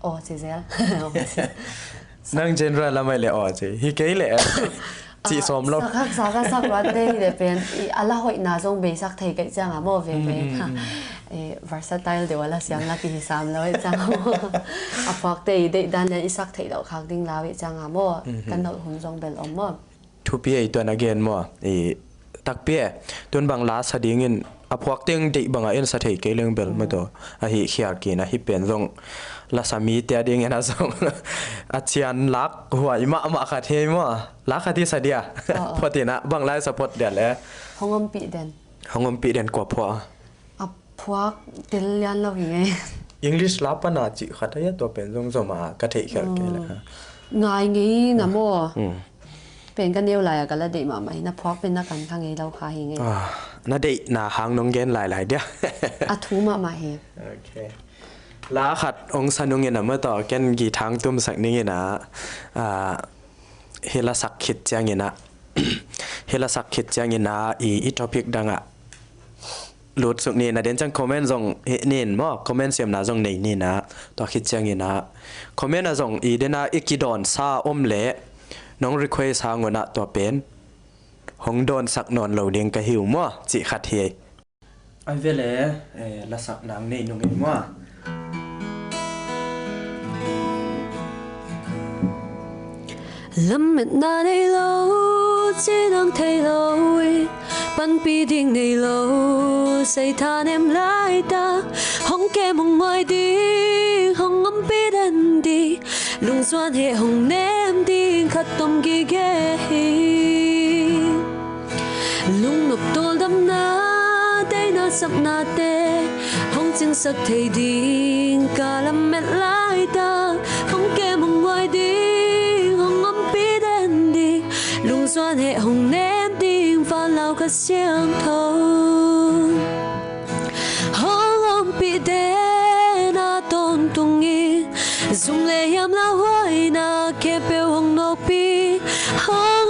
aw ci zel. Aw ci. Nang genre lam a hi le aw ci. Hi kei le. Cih sawm lo. Sak, sak, sak, sak, sak, rak te hi le pen, i, a la hoihna zong beisak thei kei ciang a maw, veve. Mm, mm, mm. Eh, versatile deuh a la siam la kihi sam lo i ciang a maw. A phuakte i deih dan lian i sak theih loh khak ding lau i ciang a maw. Mm, mm. Kan nolh hun zong bel om maw. Thupi ei tuan a gen maw. I, takpi e. Tun bang la sa dingin a phuak teng deih bangah en sa thei kei leng bel maw taw. Ahi khial kei in a, hih pen zong lasa mite a dingin a zong a cian lak huai mahmah khat hi ei maw. Lak khat hi sa dia. Aw, aw. Phot in a, bang lai sa phot dia le? Hong ompih den. Hong ompih den kua phuak? A phuak tel lian lo hi ngei. English la pan a cih khat a hia, tua pen zong zom a ka theih khial kei le. Ngai ngei na maw. Mm. Pen ka neu lai a ka la deih mahmah hi, na phuak pen na kan kha ngei lo kha hi ngei. Ah, na deihna hang nong gen lailai dia. A thu mahmah hi. Ok. La khat hong sa nung in a maw taw, ken guitar hong tumsak ning in a, ah, hi la sak khit ciangin a, hi la sak khit ciangin a, i, i topic dang ah lut suk ni in a, den ciang comment zong hi ni in maw, comment siamna zong nei ni in a, tua khit ciangin a, comment ah zong i den a i kidawnsa om le, nong request hang un a tua pen hong dawnsak nawn lo ding ka hi uh maw, cih khat hi. Ai ve le, eh, lasak nang nei nung ei maw. Lametna nei lo, ci nang thei lo i, panpih ding nei lo, sei thanem laitak, hong kem hong ngai ding, hong ompih den ding, lungzuan heh hong nem ding khat tom gige hi. Lungnop tawldamna, deihna sapnate hong cingsak thei ding ka lamet laitak, hong kem hong ngai ding, hong ompih den ding, lungzuan heh hong nem ding vanlau Kha Siangtho. Hong ompih den a tawntung in, zum le hiam lauhuaina khempeuh hong nawkpih, hong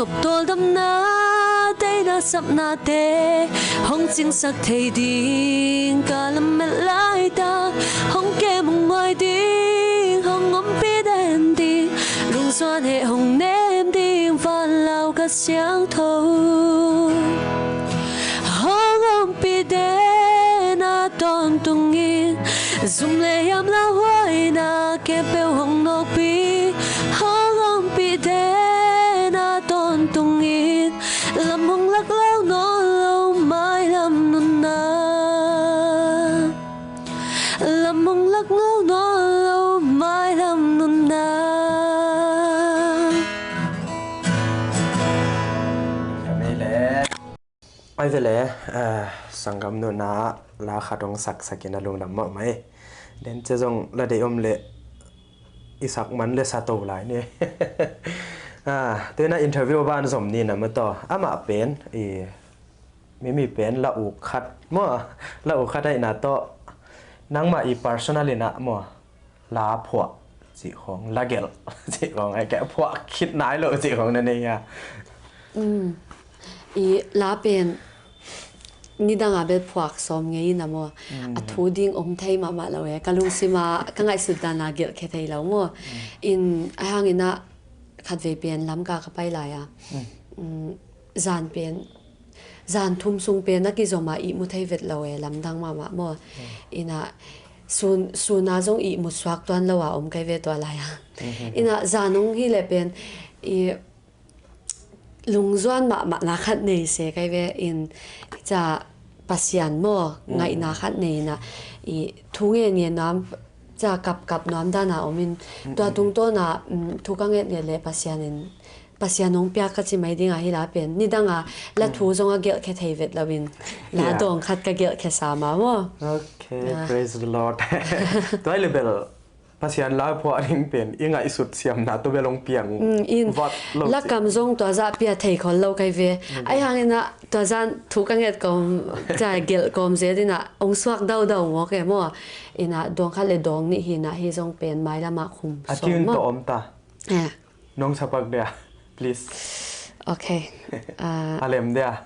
Tawldamna teina sapnate hong cingsak thei ding, ka lamet laitak hong kem hong ngoi ding, hong ompih den ding, lungzuan heh hong nem ding, vanlau ka siangtho hong ompih den a tawntungin, zum le hiam lauhuaina khempeuh hong nawkpih, hong ompih den a tawntungin, lam hong lak lo nawn lo mailam nunna, lam hong lak lo nawn lo mailam nunna. Ai ve le, eh, sanggam nunna la khat hong saksak in a lungdam mahmah e. Den cia zong la deih om le i sak man le sa to lai ni. Ah, tuina interview ban zom ni na maw taw. Amah pen i mimi pen la uk khat maw, la uk khat ahihna tawh nangmah i personal in ah maw, la phuah cih khawng, la gelh cih khawng, ai keh phuah khit nai lo cih khawng na nei hia? Um, i la pen nidanga bel phuak sawm ngei in a maw. Mm. A thu ding om thei mahmah lo e. Ka lungsima ka ngaihsut dana gelhkhia thei lo maw. Mm. In a hangin ah khatvei pen Lamka ka pai lai a. Mm. Um, zan pen, zan thum sung pen a kizom a ihmu thei vet lo e, lamdang mahmah maw. Mm. Ina sun, suna zong ihmu suak tuan lo a om kai ve tua lai a. Mhm. Ina zan hong hi le pen i lungzuan mahmah na khat nei se kai ve in ca Pasian maw, mm, ngaihna khat nei ina i thu ngen ngen nuam, ca kapkap nuam dana om in, mm, tua tungtawna, mm, thu ka nget nget le Pasian in, Pasian hong piak ka ci mai dinga hi la pen. Nidanga la thu zong a gelhkhia thei vet lo in la dawng khat ka gelhkhia sa ma maw. Okay, praise the Lord. Tua hi le bel Pasian la phuah ding pen i ngaihsut siamna tua bel hong piang vat lo. Lakam zong tua zah pia thei khol lo kai ve. Ai hangin ah tua zah thu ka nget kawm, ca gelh kawm zet in ah hong suak daudau mawk e maw. In ah dawng khat le dawng nih hi in ah hi zong pen mailam ah khum sawm maw. A tune tawh om ta. Eh. Nong sapak dia, please. Okay. Ah. A lem dia.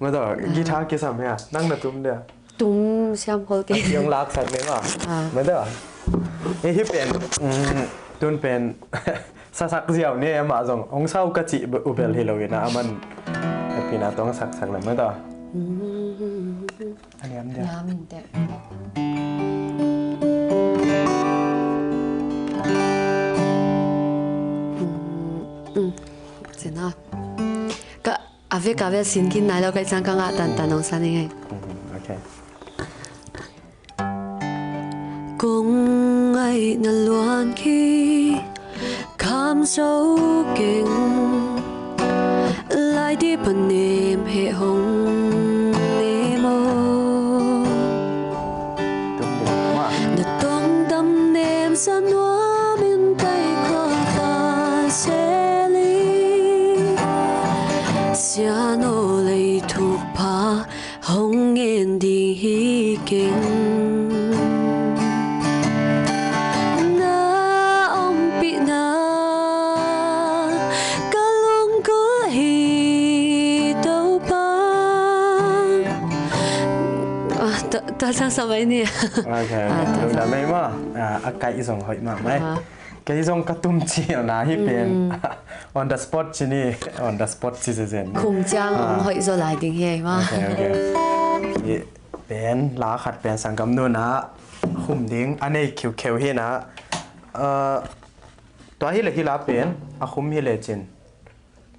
Maw taw, guitar kisam hia? Nang na tum dia. Tum siam khol kei. A tune laksak ding a. Ah. Maw taw. Eh, hi pen, mm, tun pen sasak ziau ni, amah zong hong sau ka cih uh bel hi lo in a, aman happy na tawh saksak le maw taw. Mm. A niam dia. Niam in teh. Mm, mm. Sina. Ka, a vek a vel sin khin nai lo kai ciang ka ngah tantan hong sa ning ei. Mhm, okay. Kong ngaihna luan khi kham zo keng, laidi panem heh hong nem aw. Na tongdam nemsa nuamin taikhua ta seli, siano lei thukpha hong ngen ding hi keng. Na ompihna ka lungkul hi Topa. Ah, ta, ta sang sa mai ni. Okay. Ah, ta lungdam sang mai maw. Ah, a kaih zong hoih mahmah. Ah. Kei zong ka tum cihna hi pen. Mm. On the spot ci ni, on the spot ci zezen. Khum ciang hong hoih zaw lai ding hi ei maw. Okay, okay. I pen, la khat pen sanggam nunna khum ding a nei khiukheu hi in ah, ah, tua hi le hi la pen a khum hi le cin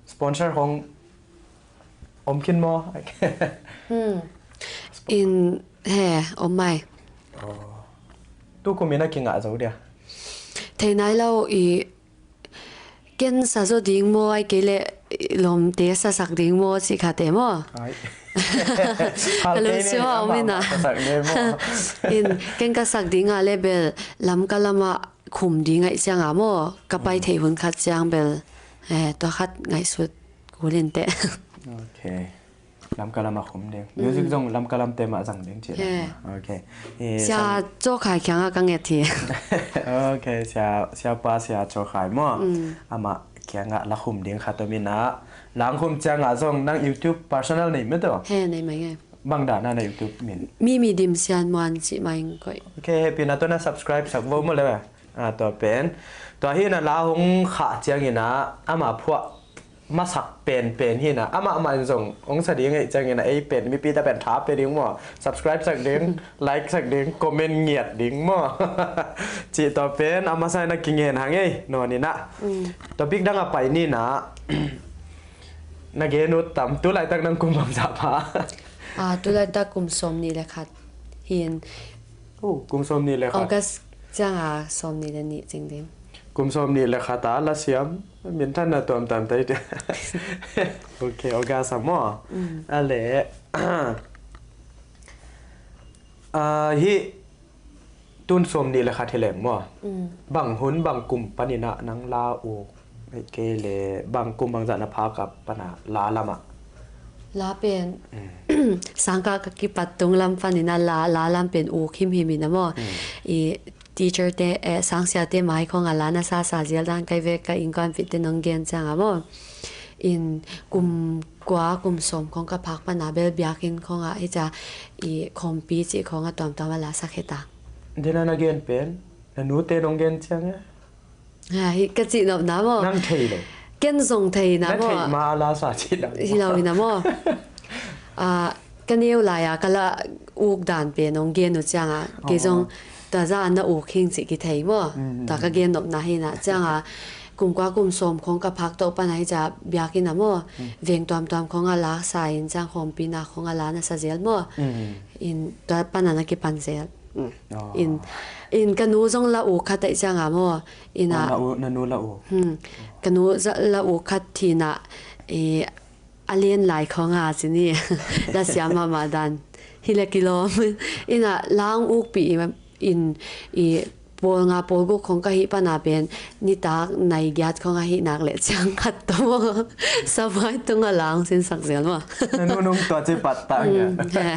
sponsor hong om khin maw? Hmm. In he, om mai. Oh. Tu kum in a kingah zo dia. Thei nai lo i ken sa zo ding maw, ai kei le lawmte sasak ding maw, cih khate maw? Ai. Ka lungsim a om in a. Sasak ding maw? In, ken ka sak ding a le bel Lamka lama khum ding ngaih ciang a maw, ka pai thei hun khat ciang bel, eh, tua khat ngaihsut kul in teh. Okay. Lamka lama khum ding. Music zong Lamka lamte mah zang ding cih. He. Okay. Eh, Sia Cawkhai kiangah ka nget hi. Okay, Sia, Siapa Sia Cawkhai maw? Mm. Amah Kiangah la khum ding khat om in ah, la hong khum ciangah zong nang YouTube personal nei mah tawh. He, nei mah ing e. Bang dan a na YouTube min? Mimi Dim Sian Muan cih mah ing koih. Ok, hehpihna tawh na subscribe sak vo maw le. Ah, tua pen. Tua hi in ah la hong khah ciangin ah, ama phuah masak penpen hi in ah, amah mah in zong hong sa ding ahih ciangin ah, ei pen mipi ta pen tha pia ding maw, subscribe sak ding, like sak ding, comment ngiat ding maw. Cih tua pen a masa in ah kingen hang ei, nawn in ah. Mm. Topic dang a pai ni in ah, na gen ut tam, tu laitak nang kum bangzah pha? Ah, tu laitak kum sawm nih le khat hi in. Oh, kum sawm nih le khat. August ciang a sawm nih le nih cing ding. Kum sawm nih le khat a la siam, minthanna tuamtuam ta hi. Ok, August a maw? Mm. A leh, ah, hih tun sawm nih le khat hi leng maw? Mm. Bang hun bang kum panin ah nang la uk, ahih kei leh bang kum bangzah na phak a pan a la lam ah? La pen, mm, sangkah ka kipat tung lam panin ah la, la lam pen uk himhim in ah maw? Mm. I teacher te, eh, sangsiate mai khawng a la na sasa zial dan kai ve, ka innkuanpihte nong gen ciang a maw? In kum kua, kum sawm khawng ka phak pan a bel biakinn khawng ah hi cia, i khawmpi cih khawng a tuamtuam a la sak hi ta. Dena na gen pen, na nute nong gen ciang e? Ha, hi ka cih nopna maw? Nang thei lo. Ken zong thei na maw? Na thei ma a la sa cih dan. Hi lo hi na maw? Ah, ka neu lai a ka la uk dan pen nong gen uh ciang a, kei zong, oh, tua za na uk hing cih kithei maw? Mm, mm, tua ka gen nopna hi na ciang a, kum kua kum sawm khawng ka phak tawh pan a hi cia biakinn a maw? Mm. Veng tuamtuam khawng a la sa in ciang khawmpi na khawng a la na sa zel maw? Mm. In tua pan a na kipan zel. Mm. Oh. In, in ka nu zong la uk khat ahih ciang a maw? In, oh, ah, na u, na nu la uk. Hmm. Ka nu za, la uk khat hi in ah, i, a lian lai khawng a ci ni. La siam mahmah dan. Hi le kilawm. In ah la hong ukpih in, in, i, pawl nga pawl guk khawng ka hih pan a pen nitak nai giat khawng a hih nak leh ciang khat tawh maw? Savai tung a la hong sinsak zel maw? Na nu nung tua ci pat ta nge. Mm, he.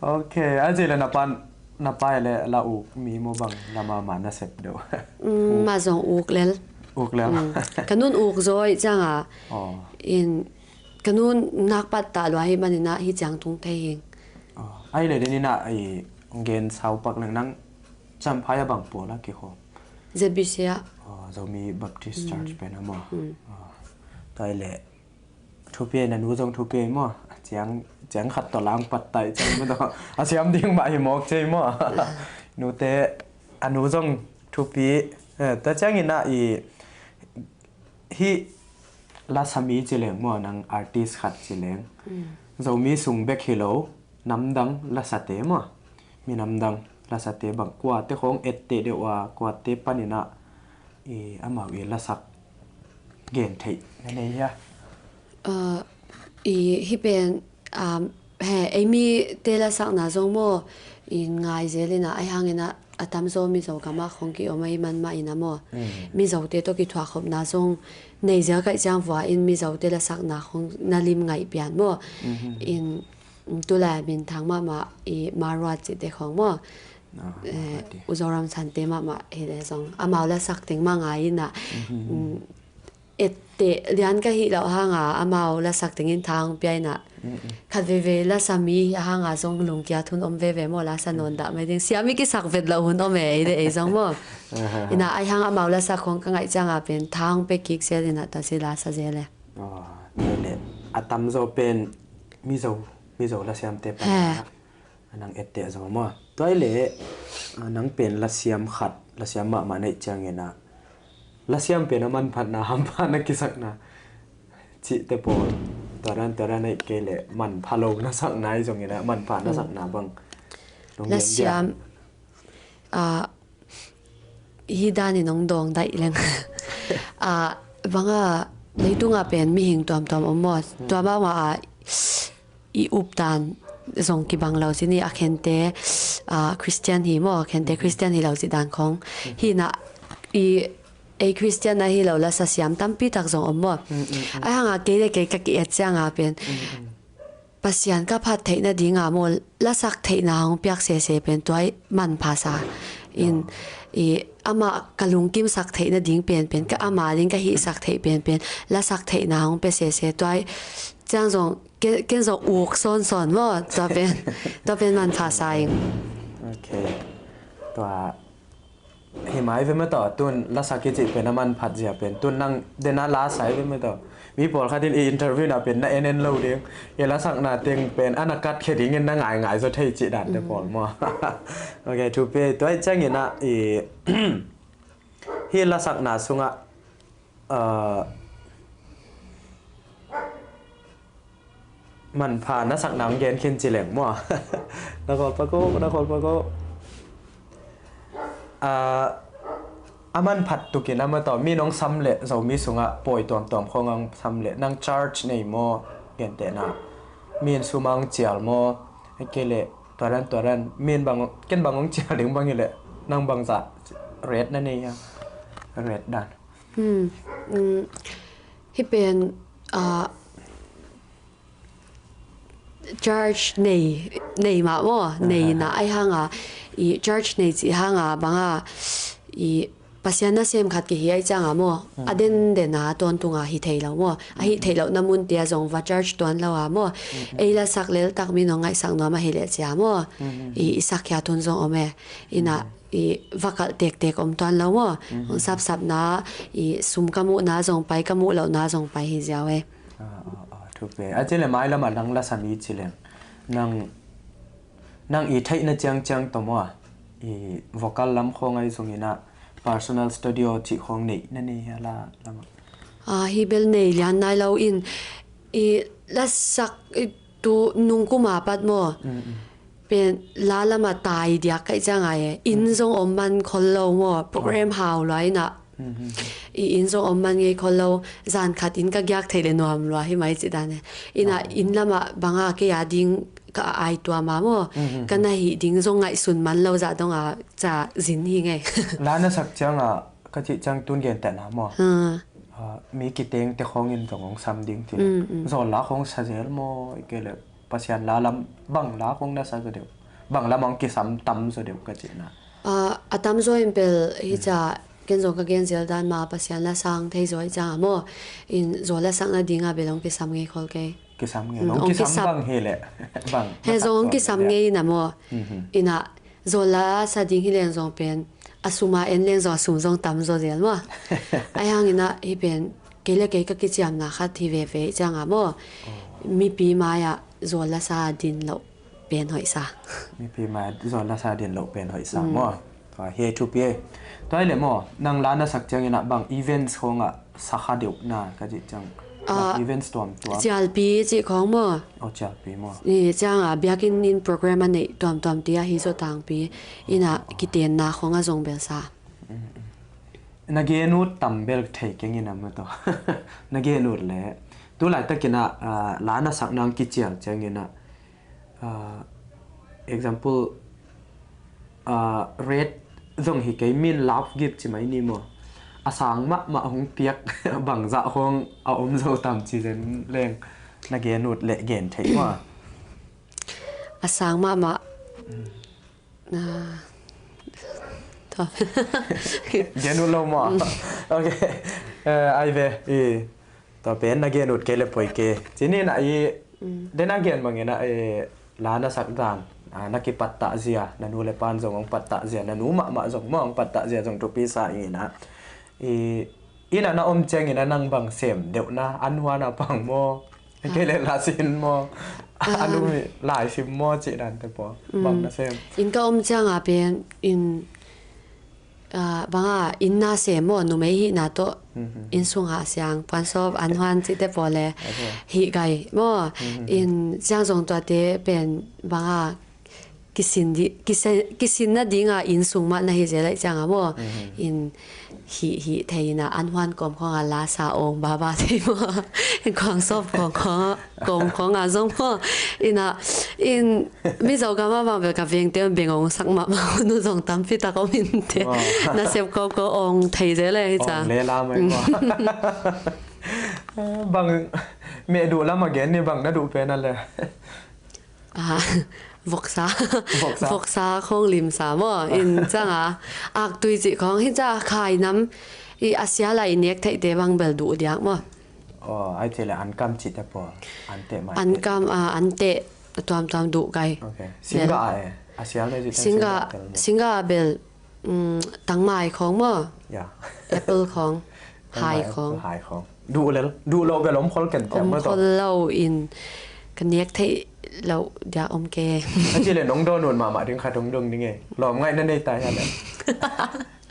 Ok, a ci le na pan, na pa le la uk mi maw, bang la mahmah na sep deuh? Mm, mah zong uk lel. Uk lel. Mm. Ka nun uk zaw ahih ciang a. Oh. In, ka nun nak pat ta lua hi manin ah hi ciang tung thei hing. Oh. Ahih leh den in ah i gen sau pak leng, nang Champhai a bang pawl a kikhawm? Z B C ah. Oh, Zomi Baptist Church pen a maw? Mm. Oh. Tua ahih leh thupi, na nu zong thupi maw? Ciang, ciang khat tawh la hong pat ta ahih ciang maw tawh, a siam ding mah hi mawk cei maw? Nute, a nu zong thupi. Eh, tua ciangin ah i, hih lasa mi ci leng maw, nang artist khat ci leng. Mm. Zomi sung bek hi lo, namdang lasate maw? Mi namdang lasate bang kuate khawng etteh deuh a, kuate panin ah i amau i lasak gen theih na nei hia? Ah, i hih pen, um, he, ei mite lasakna zong maw, in ngai zel in ah, ahi hangin ah, a tamzaw Mizo gamah khawng ki-om ahih man mah in ah maw. Mm. Mizote tawh kithuahkhopna zong nei zel ka hih ciang vua in Mizote lasakna khawng na lim ngaih pian maw. Mhm. In, mm, tu lai a minthang mahmah i Marwat cihte khawng maw. Ah, eh, Marwat te. U Zoram Sante mahmah hi le zong amau lasak teng mah ngai in ah. Mhm. Mm, etteh lian ka hih loh hang a, amau lasak tengin tha hong pia in ah. Mm, mm. Khat veivei lasa mi a hang a zong lungkiat hun om veve maw, lasa nawn dah mai ding. Siam i kisak vet loh hun om e, ei le ei zong maw. Aha. In ah, ahi hang amau lasak khawng ka ngaih ciang a pen tha hong pia kik zel in ah, tua ci lasa zel e. Oh, tua leh a tamzaw pen Mizo, Mizo lasiamte pan. He. A nang etteh zaw maw? Tua ahih leh, a, nang pen lasiam khat, lasiam mahmah na hih ciangin ah, lasiam pen a manphatna hampha na kisakna cihte pawl, tua dan, tua dan ahih kei leh manpha lo na sakna ahi zongin ah, manpha na sakna bang nong gen dia? Lasiam, a, hih danin hong dawng daih leng. A, bang a, leitungah pen mihing tuamtuam om maw? Hmm. Tua mahmah a, i updan zong kibang lo ci ni, a khente, a, Christian hi maw, a khente, mhm, Christian hi lo cih dan khawng. Mhm. Hi in ah, i, ei Christian ahi lo lasa siam tampi tak zong om maw. Mm, mm, mm. Ahi hang a kei le kei ka ki-et ciang a pen, mm, mm, Pasian ka phat theih nading a maw, lasak theihna hong piak sese pen tua i manpha sa. In, oh, i amah ka lungkimsak theih nading penpen, ka ama ding ka hihsak theih penpen, lasak theihna hong pia sese tua i ciang zong ken, ken zong uk sawnsawn maw, tua pen, tua pen manpha sa ing. Ok. Tua hi mai ve maw tawh, tun lasak i cih pen a manphat zia pen, tun nang dena la sai ve maw tawh. Mi pawlkhat in i interview na pen na en en lo ding, i lasakna teng pen a na katkhia dingin na ngaingai zaw thei cih dante pawl maw. Ok, thupi. Tua i ciangin ah i hih lasakna sungah, ah, manpha na sakna hong gen khin ci leng maw. Na khawl pak uh, na khawl pak uh. Ah, a manphat tukin a maw tawh, mi nong sam leh Zomi sungah pawi tuamtuam khawng hong sam leh nang charge nei maw, gentehna, mi in sum hong cial maw, a kei leh tuaran tuaran, mi in bang, ken bang hong cial ding bang hi leh nang bangzah rate na nei hia, rate dan. Hmm, mm, hih pen, ah, charge nei, nei mah maw, nei na ai hanga, i charge nei cih hanga banga, i Pasian nasem khat kihi ai cianga maw, a denden a tawntunga hi thei lo maw, a hi thei lo na mun tia zong va charge tuan lo a maw, ei lasak lel tak mi nong ngaihsak nuam a hi leh cia maw, i, i sakhiat hun zong om e, ina, i va kalh tektek om tuan lo maw, sapsapna, i sum ka muhna zong pai, ka muh lohna zong pai hi ziau e. Ah, ah, ah, thupi. A ci le mailam a nang lasa mi ci leng, nang, nang i theihna ciangciang tawh maw, i vocal lam khawng ai zongin ah personal studio cih khawng nei na nei hia la lam ah? Ah, hi bel nei lian nai lo in, i lasak, i tu nungkuma pat maw, pen la lama tai diak kaih cianga e, inn zong om man khol lo maw, program hau lua ina, i inn zong om man ngei khol lo, zan khat inn ka giak thei le nuam lua hi mai ci dan e. Ina inn lama banga kei a ding ka ai tua ma maw, ka na hih ding zong ngaihsun man lo zah donga ca zin hi ngei. La na sak cianga ka cih ciang tun gentehna maw, ah, mi kitengte khawngin zong hong sam ding ci le, zawl la khawng sa zel maw, i kei le Pasian la lam bang la khawng na sa zaw deuh, bang lam hong kisam tam zaw deuh ka cihna? Ah, a tamzaw in pel hi ca, ken zong ka gen zel dan ma Pasian la sang thei zaw hi cianga maw, in zawl la sak nadinga bel hong kisam ngei khol kei. Kisam ngei lo, hong kisam bang hi le bang he zong hong kisam ngei na maw. Ina zawl la sa ding hi leng zong pen a suma en leng zong a sum zong tam zaw zel maw. Ai hangina hi pen kei le kei ka kiciamna khat hi veve cianga maw, mipi mai-ah zawl la sa din loh pen hoih sa. Mipi mai zawl la sa din loh pen hoih sa maw. Tua hi thupi e. Tua hi le maw, nang la na sak ciangin ah bang events khawngah sa kha deuh na ka cih ciang, bang events tuamtuam? Cialpi cih khawng maw. Oh, cialpi maw. I cianga biakinn in program a neih tuamtuam tia hi zaw tangpi ina kitenna khawngah zong bel sa. Na gen ut tam bel thei keng ina maw tawh. Na gen ut le tu laitakin ah, ah, la na sak nang kicial ciangin ah, ah, example, ah, rate zong hi kei, min love gift ci mai ni maw, a sang mahmah hong piak bangzah hong a om zo tam ci zen leng na gen ut le gen thei maw? A sang mahmah. Ah, tua. Gen ut lo maw? Ok. Eh, ai ve i tua pen na gen ut kei le poi kei. Cini na i, den a gen bangin ah, eh, la na sak dan, ah, na kipattah zia, na nu le pan zong hong pattah zia, na nu mahmah zong maw hong pattah zia zong thupi sa ina. I, ina na om ciangin ah nang bang sem deuh na, an huan a pang maw, kei le la sin maw, a lumi lai sim maw cih dante pawl bang na sem? In ka om cianga pen in, ah, banga inn na sem maw, numei hihna tawh inn sung hah siang, puansawp, an huan cihte pawl le hih gai maw. In ciang zong tuate pen banga kisin di, kisin, kisin nadinga inn sung mah na hi zel aih cianga maw. In hih, hih thei ina an huan kawm khawnga la sa awng baba thei maw. Kuangsawp kawm khawnga, kawm khawnga zong maw. Ina, in Mizo gama bang bel ka vengte beng awng sak mahmah hun uh zong tampi tak om in te. Na sep kawkawk awng thei zel aih ciang. Awng le la mai maw. Bang meh duh lama gen ni, bang na duh pen a le. Ah, Voksa. Voksa. Voksa khong limsa maw. In ciang a, aktui cih khong hi ciang a khainam i a sial a i nek theihte bang bel duh diak maw. Aw, ai cih leh ankam cih te pawl. Anteh mai. Ankam, a, anteh tuamtuam duh kai. Ok. Singgah a e. A sial nei cih ciang singgah, singgah tel maw. Singgah a bel, mm, tangmai khong maw. Ya. Apple khong. Hai khong. Hai khong. Duh lel, duh lo bel om khol ken tia maw tawh. Om khol lo in ka nek theih lo dia om ke. A cih leh nong dawn ut mahmah ding khat hong dong ding e. Lawm ngaih na nei ta hiam e.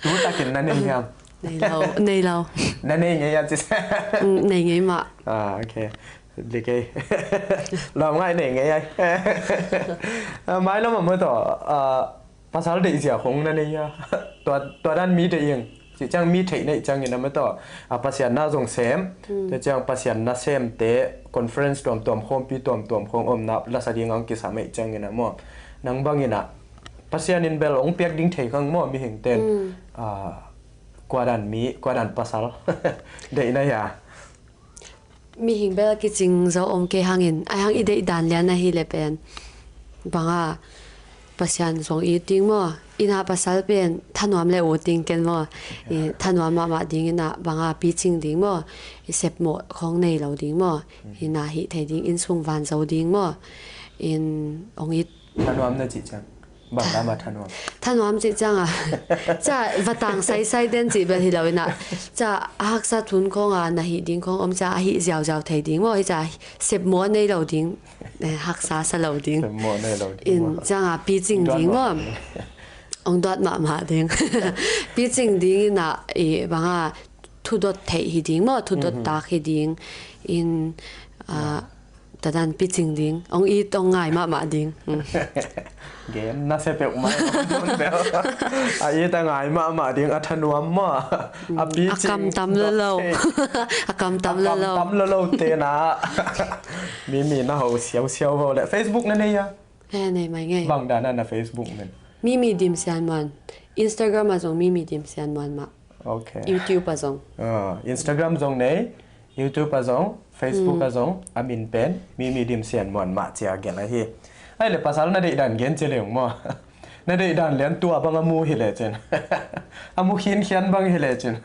Tu takin na nei hiam. Nei lo, nei lo. Na nei ngei a ci. Mm, nei ngei mah. Ah, ok. Lik ei. Lawm ngaih nei ngei ai. Ah, mailam ah maw tawh. Ah, pasal deihzia khong na nei a. Tua, tua dan mi deih ing. Cih ciang mi theih na hih ciangin a maw tawh. A Pasian na zong sem. Hmm. Cih ciang Pasian na semte conference tuamtuam khawmpi tuamtuam khong omna lasa ding a hong kisam na hih ciangin a maw. Nang bangin a Pasian in bel hong piak ding thei kha maw mihingte'n. Hmm. Ah, kua dan mi, kua dan pasal. Deih na hia. Mihing bel kicing zo om kei hangin, ai hang i deih dan lian ahi leh pen. Bang a, Pasian zong it ding maw. Inn ah pasal pen, thanuam leh ut ding ken maw. I thanuam mahmah dingin a, bang a picing ding maw. I sepmawh khong nei lo ding maw. Inn ah hih thei ding, inn sung van zo ding maw. In hong it Thanuam na cih ciang. Bang lam a thanuam. Thanuam cih ciang a. Ca va tang saisai den cih bel hi lo in a. Ca a haksa thun khong a na hih ding khong om ca a hih ziauziau thei ding maw. Hi ca sepmawh nei lo ding. Eh, haksa sa lo ding. Sepmawh nei lo ding. In maw. Ciang a picing ding maw. Ong duat mahmah ding. Picing ding in a i bang a thudot theih hi ding maw, thudot tak hi ding. In, ah, tadan picing ding. Ong it ong ngai mahmah ding. Mm. Gen na se peuh mai. A it a ngai mahmah ding, a thanuam maw. A picing. A kam tam lo lo. A kam tam lo lo. A kam tam lo lo te na. Mimi na ho siausiau vo leh. Facebook na nei a. Eh, nei mai ngei. Bang dan a na Facebook men. Mimi Dim Sian Muan. Instagram a zong Mimi Dim Sian Muan mah. Ok. YouTube a zong. Ah, Instagram zong nei, YouTube a zong, Facebook a zong, a min pen, Mimi Dim Sian Muan mah cia gelh ahi. Ai leh pasal na deih dan gen ci leng maw. Na deih dan lian tua bang a mu hi leh cin. A mu khinkhian bang hi leh cin.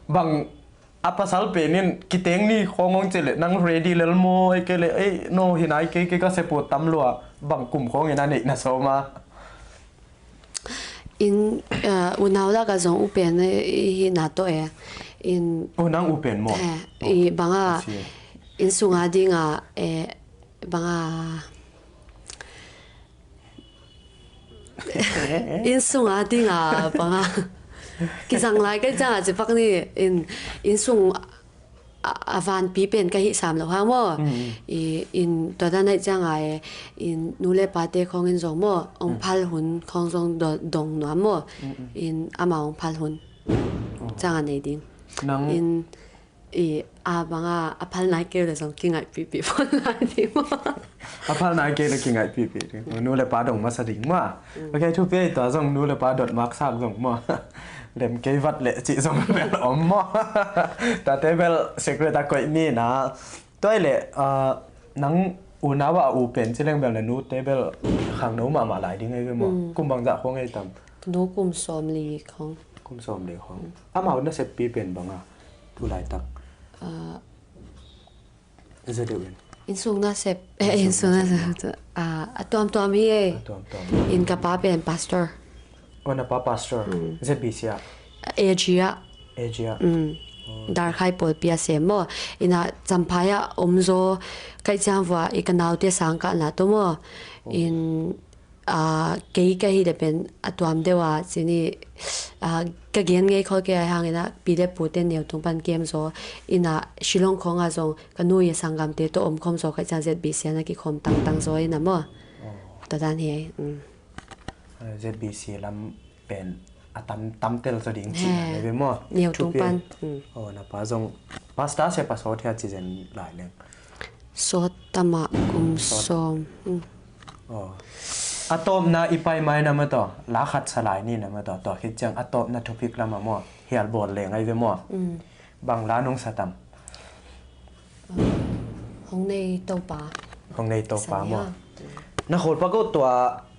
Bang a pasal pen in kiteng ni khong ong ci leh nang ready lel maw, ei kei leh, ei, no hi nai kei, kei ka sepmawh tam lua, bang kum khong in a neih na sawm a. In, eh, unau lak a zong upen, eh, i hi na tawh e. In, oh, nang upen maw? Eh, i bang a, I see. Inn sung a ding a, eh, bang a, inn sung a ding a bang a. Kizang lai ka ciang a cipak ni in, inn sung a, a vanpi pen ka hih sam lo hang maw. Mm, mm. I, in tua dan a ciang a e, in nu le pate khong in zong maw, ong phal hun khong zong do-, dong nuam maw. Mm, mm. In ama ong phal hun. Oh. Ciang a nei ding. Nang in I, a bang a, a phal nai kei leh zong kingaihpihpih phon lai ding maw. A phal nai kei leh kingaihpihpih ding. Nu le pa dong masa ding maw. Mm. Ok, thupi ei tua zong nu le pa dot mark sak zong maw. Lem kei vat leh cih zong bel om maw. Tate bel secret a koih mi na. Tua i leh, ah, nang unau a upen ci leng bel na nute bel khangno mahmah lai ding ei ve maw. Mm. Kum bangzah khong ei tam? Nu kum sawmli khong. Kum sawmli khong. Mm. Amau naseppi pen bang a? Tulaitak. Ah. Za deuh in. Innsung nasep. Eh, innsung nasep. Ah, a tuamtuam hi e. A tuamtuam. In ka pa pen pastor. Oh, na pa pastor. Mm. Z B C ah? A G ah. A G ah. Mm. Oh. Darkhai pawlpi a sem maw. In a Champhai ah om zaw. Kaih ciang vua i ka naute sang kahna tawh maw. Oh. In Aa, kei ka hih leh pen a tuam deuh a, cini, aa, ka gen ngei khol kei a hangin a, pi le pute neu tung pan kem zaw, in a Shillong khawng a zong, ka nu i a sanggamte tawh omkhawm zaw, ka i ciang Z B C a na kikhawm tangtang zaw in a maw. Oh. Tua dan hi ei, mm. Ah, Z B C lam pen a tam, tam tel zaw ding cihna hi ve maw. Neu tung pan. Mm. Oh, na pa zong pastor se pa sawt hia ci zen lai leng. Sawt tam a kum sawm. Mm. Oh. A tawpna i pai mai na maw taw, la khat sa lai ni na maw taw, tua khit ciang a tawpna thuphik lam a maw, hial bawl leng ai ve maw. Mm. Bang la nong sa tam. Hong nei Topa. Hong nei Topa maw. Sa ni a. Na khawl pak uh tua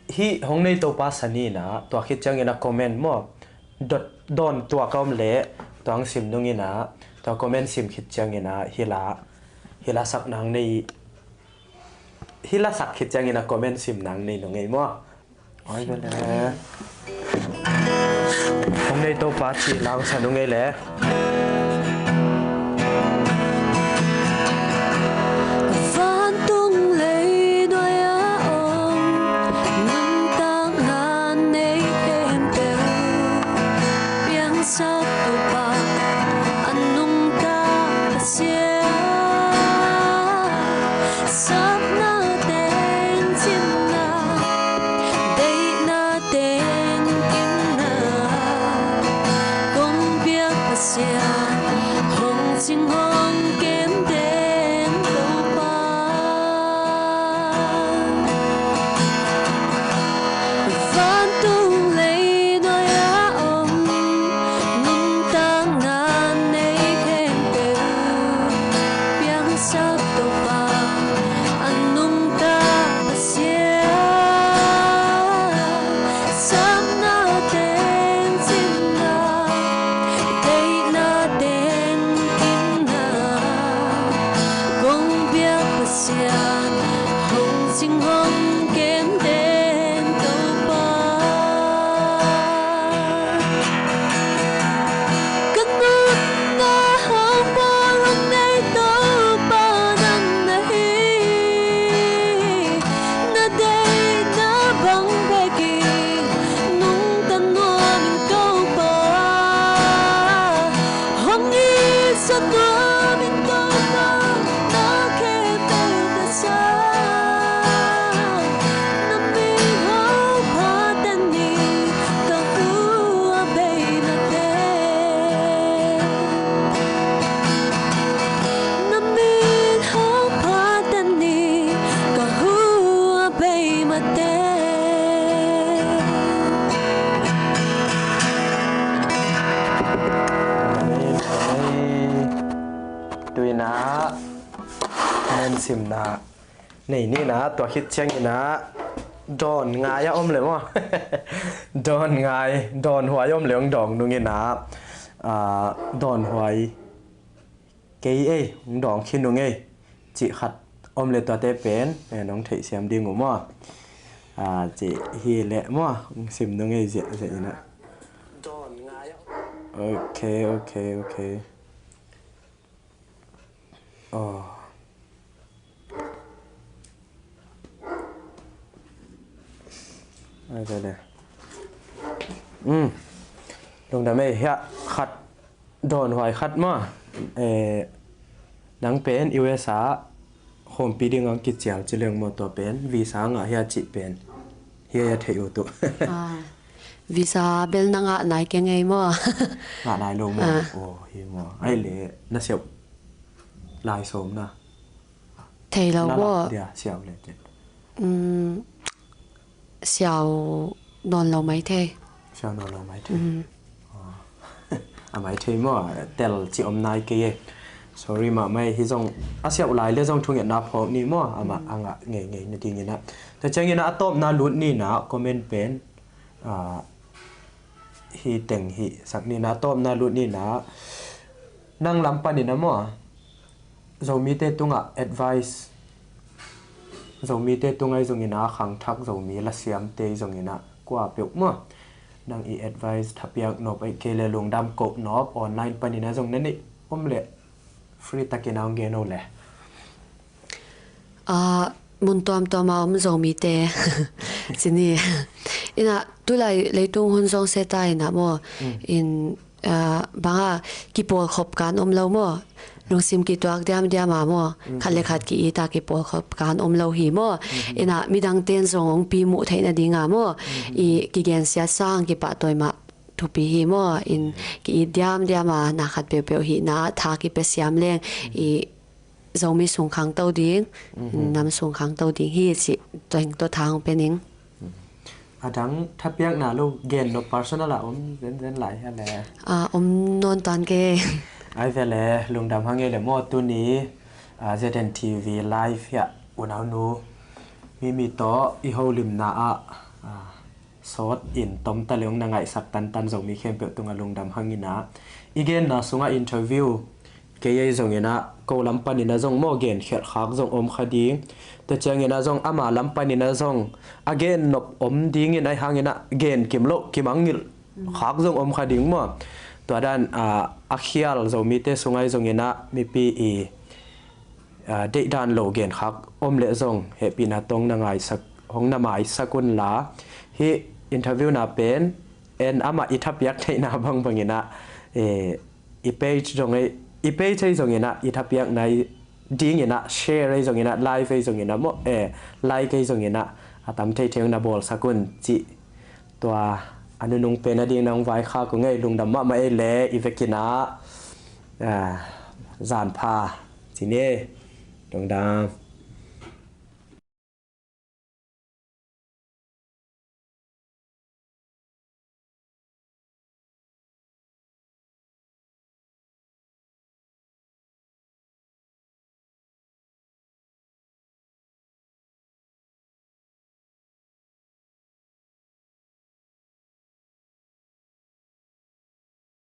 hih hong nei Topa sa ni in ah, tua khit ciangin a comment maw? Dot, dawn tuak a om leh tua hong sim nung in ah, tua comment sim khit ciangin ah hih la, hih la sak nang nei, hih la sak khit ciangin a comment sim nang nei nung ei maw? Oi, bele. Hong nei Topa ci lang sa nung ei le. Vantung leinuai a om nuntakna nei khempeuh piangsak Topa, a nungta Pasian. Sapna teng cinna, deihna teng kimna, kong biak Pasian, hong cing hong kem den Topa. Vantung leinuai a om nuntakna nei khempeuh piangsak Topa, a nungta Pasian. Sapna teng cinna, deihna teng kimna, kong biak Pasian, hong cing hong kem den Topa. Ka nunna haupawl hong nei Topa nang na hi. Na deihna bang bekin nungta nuam ing Topa. Hong itsak nuam ing Topa, na khempeuh ka sa. Na min hong phat den ni, ka hu a bei mah teh. Na min hong phat den ni, ka hu a bei mah teh. Amen, amen. Tu in ah, amen simna nei ni in ah, tua khit ciangin ah, dawn ngai a om le maw? Dawn ngai, dawn huai a om le hong dawng nung in ah, ah, dawn huai kei ei, hong dawng khin nung ei, cih khat om le tuate pen, pen hong theihsiam ding uh maw? Ah, cih hi le maw, hong sim nung ei ziahziah in ah. Ok, ok, ok. Oh. Ai, ve le. Um. Lungdam ei, hiah khat, dawn huai khat maw. Eh, nang pen U S A khawmpi ding ang kicial ci leng maw, tua pen visa ngah hia cih pen hia, hia theih uh tuh. Ah. Visa bel na ngah nai keng ei maw? Ngah nai lo maw? Ah. Oh, hi maw. Ai le, na siau lai sawm na. Thei lo maw? Na lak dia siau le te. Um, siau nawn lo mai thei. Siau nawn lo mai thei. Um. Oh. A mai thei maw, tel ci om nai kei e. Sorry mahmah ei, hi zong a siau lai le zong thungetna phawk ni maw, amah a ngah ngeingei nading in ah. Tua ciangin ah a tawpna lut ni in ah, comment pen, ah, hi teng hi sak ni in ah, a tawpna lut ni in ah, nang lam panin ah maw, Zomite tungah advice, Zomite tung ahi zongin ah, khangthak Zomi lasiamte ahi zongin ah, kua peuh maw, nang i advice thapiak nop ahi kei le lungdam koh nop online panin ah zong na neih om leh free takin ah hong gen o le. Ah, mun tuamtuam a om Zomite ci ni. In ah, tulai leitung hun zong se ta in ah maw. Mm. In, ah, bang a kipawlkhop kan om lo maw. Lungsim kituak diamdiam a maw. Mm. Khat le khat ki-it a kipawlkhop kan om lo hi maw. Mm. In ah, midang ten zong hong pi muh theih nading a maw. Mm. I kigensiat sang kipahtawi mah thupi hi maw. In ki-it diamdiam a, na khat peuhpeuh hihna tha kipia siam leng. Mm. I Zomi sung khangto ding, mhm, nam sung khangto ding hi cih tua hing tua tha hong pia ning. A dang thapiakna lo gen nop personal a om zenzen lai hia le? A, om nawn tan kei. Ai ve le, lungdam hang ei le maw tuni, a, Z N T V live hiah unaunu Hih mi tawh i holimna ah, ah, sawt in tomta le hong na ngaihsak tantan Zomi khempeuh tungah lungdam hang in ah, i genna sungah interview kei ahi zongin ah, ko lam panin ah zong maw, gen khialh khak zong om kha ding. Tua ciangin ah zong ama lam panin ah zong a gen nop om dingin ahi hangin ah, gen kim loh, kimangngilh khak zong om kha ding maw. Tua dan, ah, a khial Zomite sung ahi zongin ah, mipi i, ah, deihdan lo gen khak om leh zong hehpihna tawh hong na ngaisak, hong na maisak un la. Hih interview na pen en amah i thapiak theihna bangbangin ah, eh, i page zong ei, i page ei zongin ah, i thapiakna ei dingin ah, share ei zongin ah, live ei zongin ah maw, eh, like ei zongin ah, a tam theithei hong na bawlsak un cih. Tua a nunung pen a ding na hong vaikhak uh ngei, lungdam mahmah ei le, i vekin ah, ah, zan pha ci ni. Lungdam.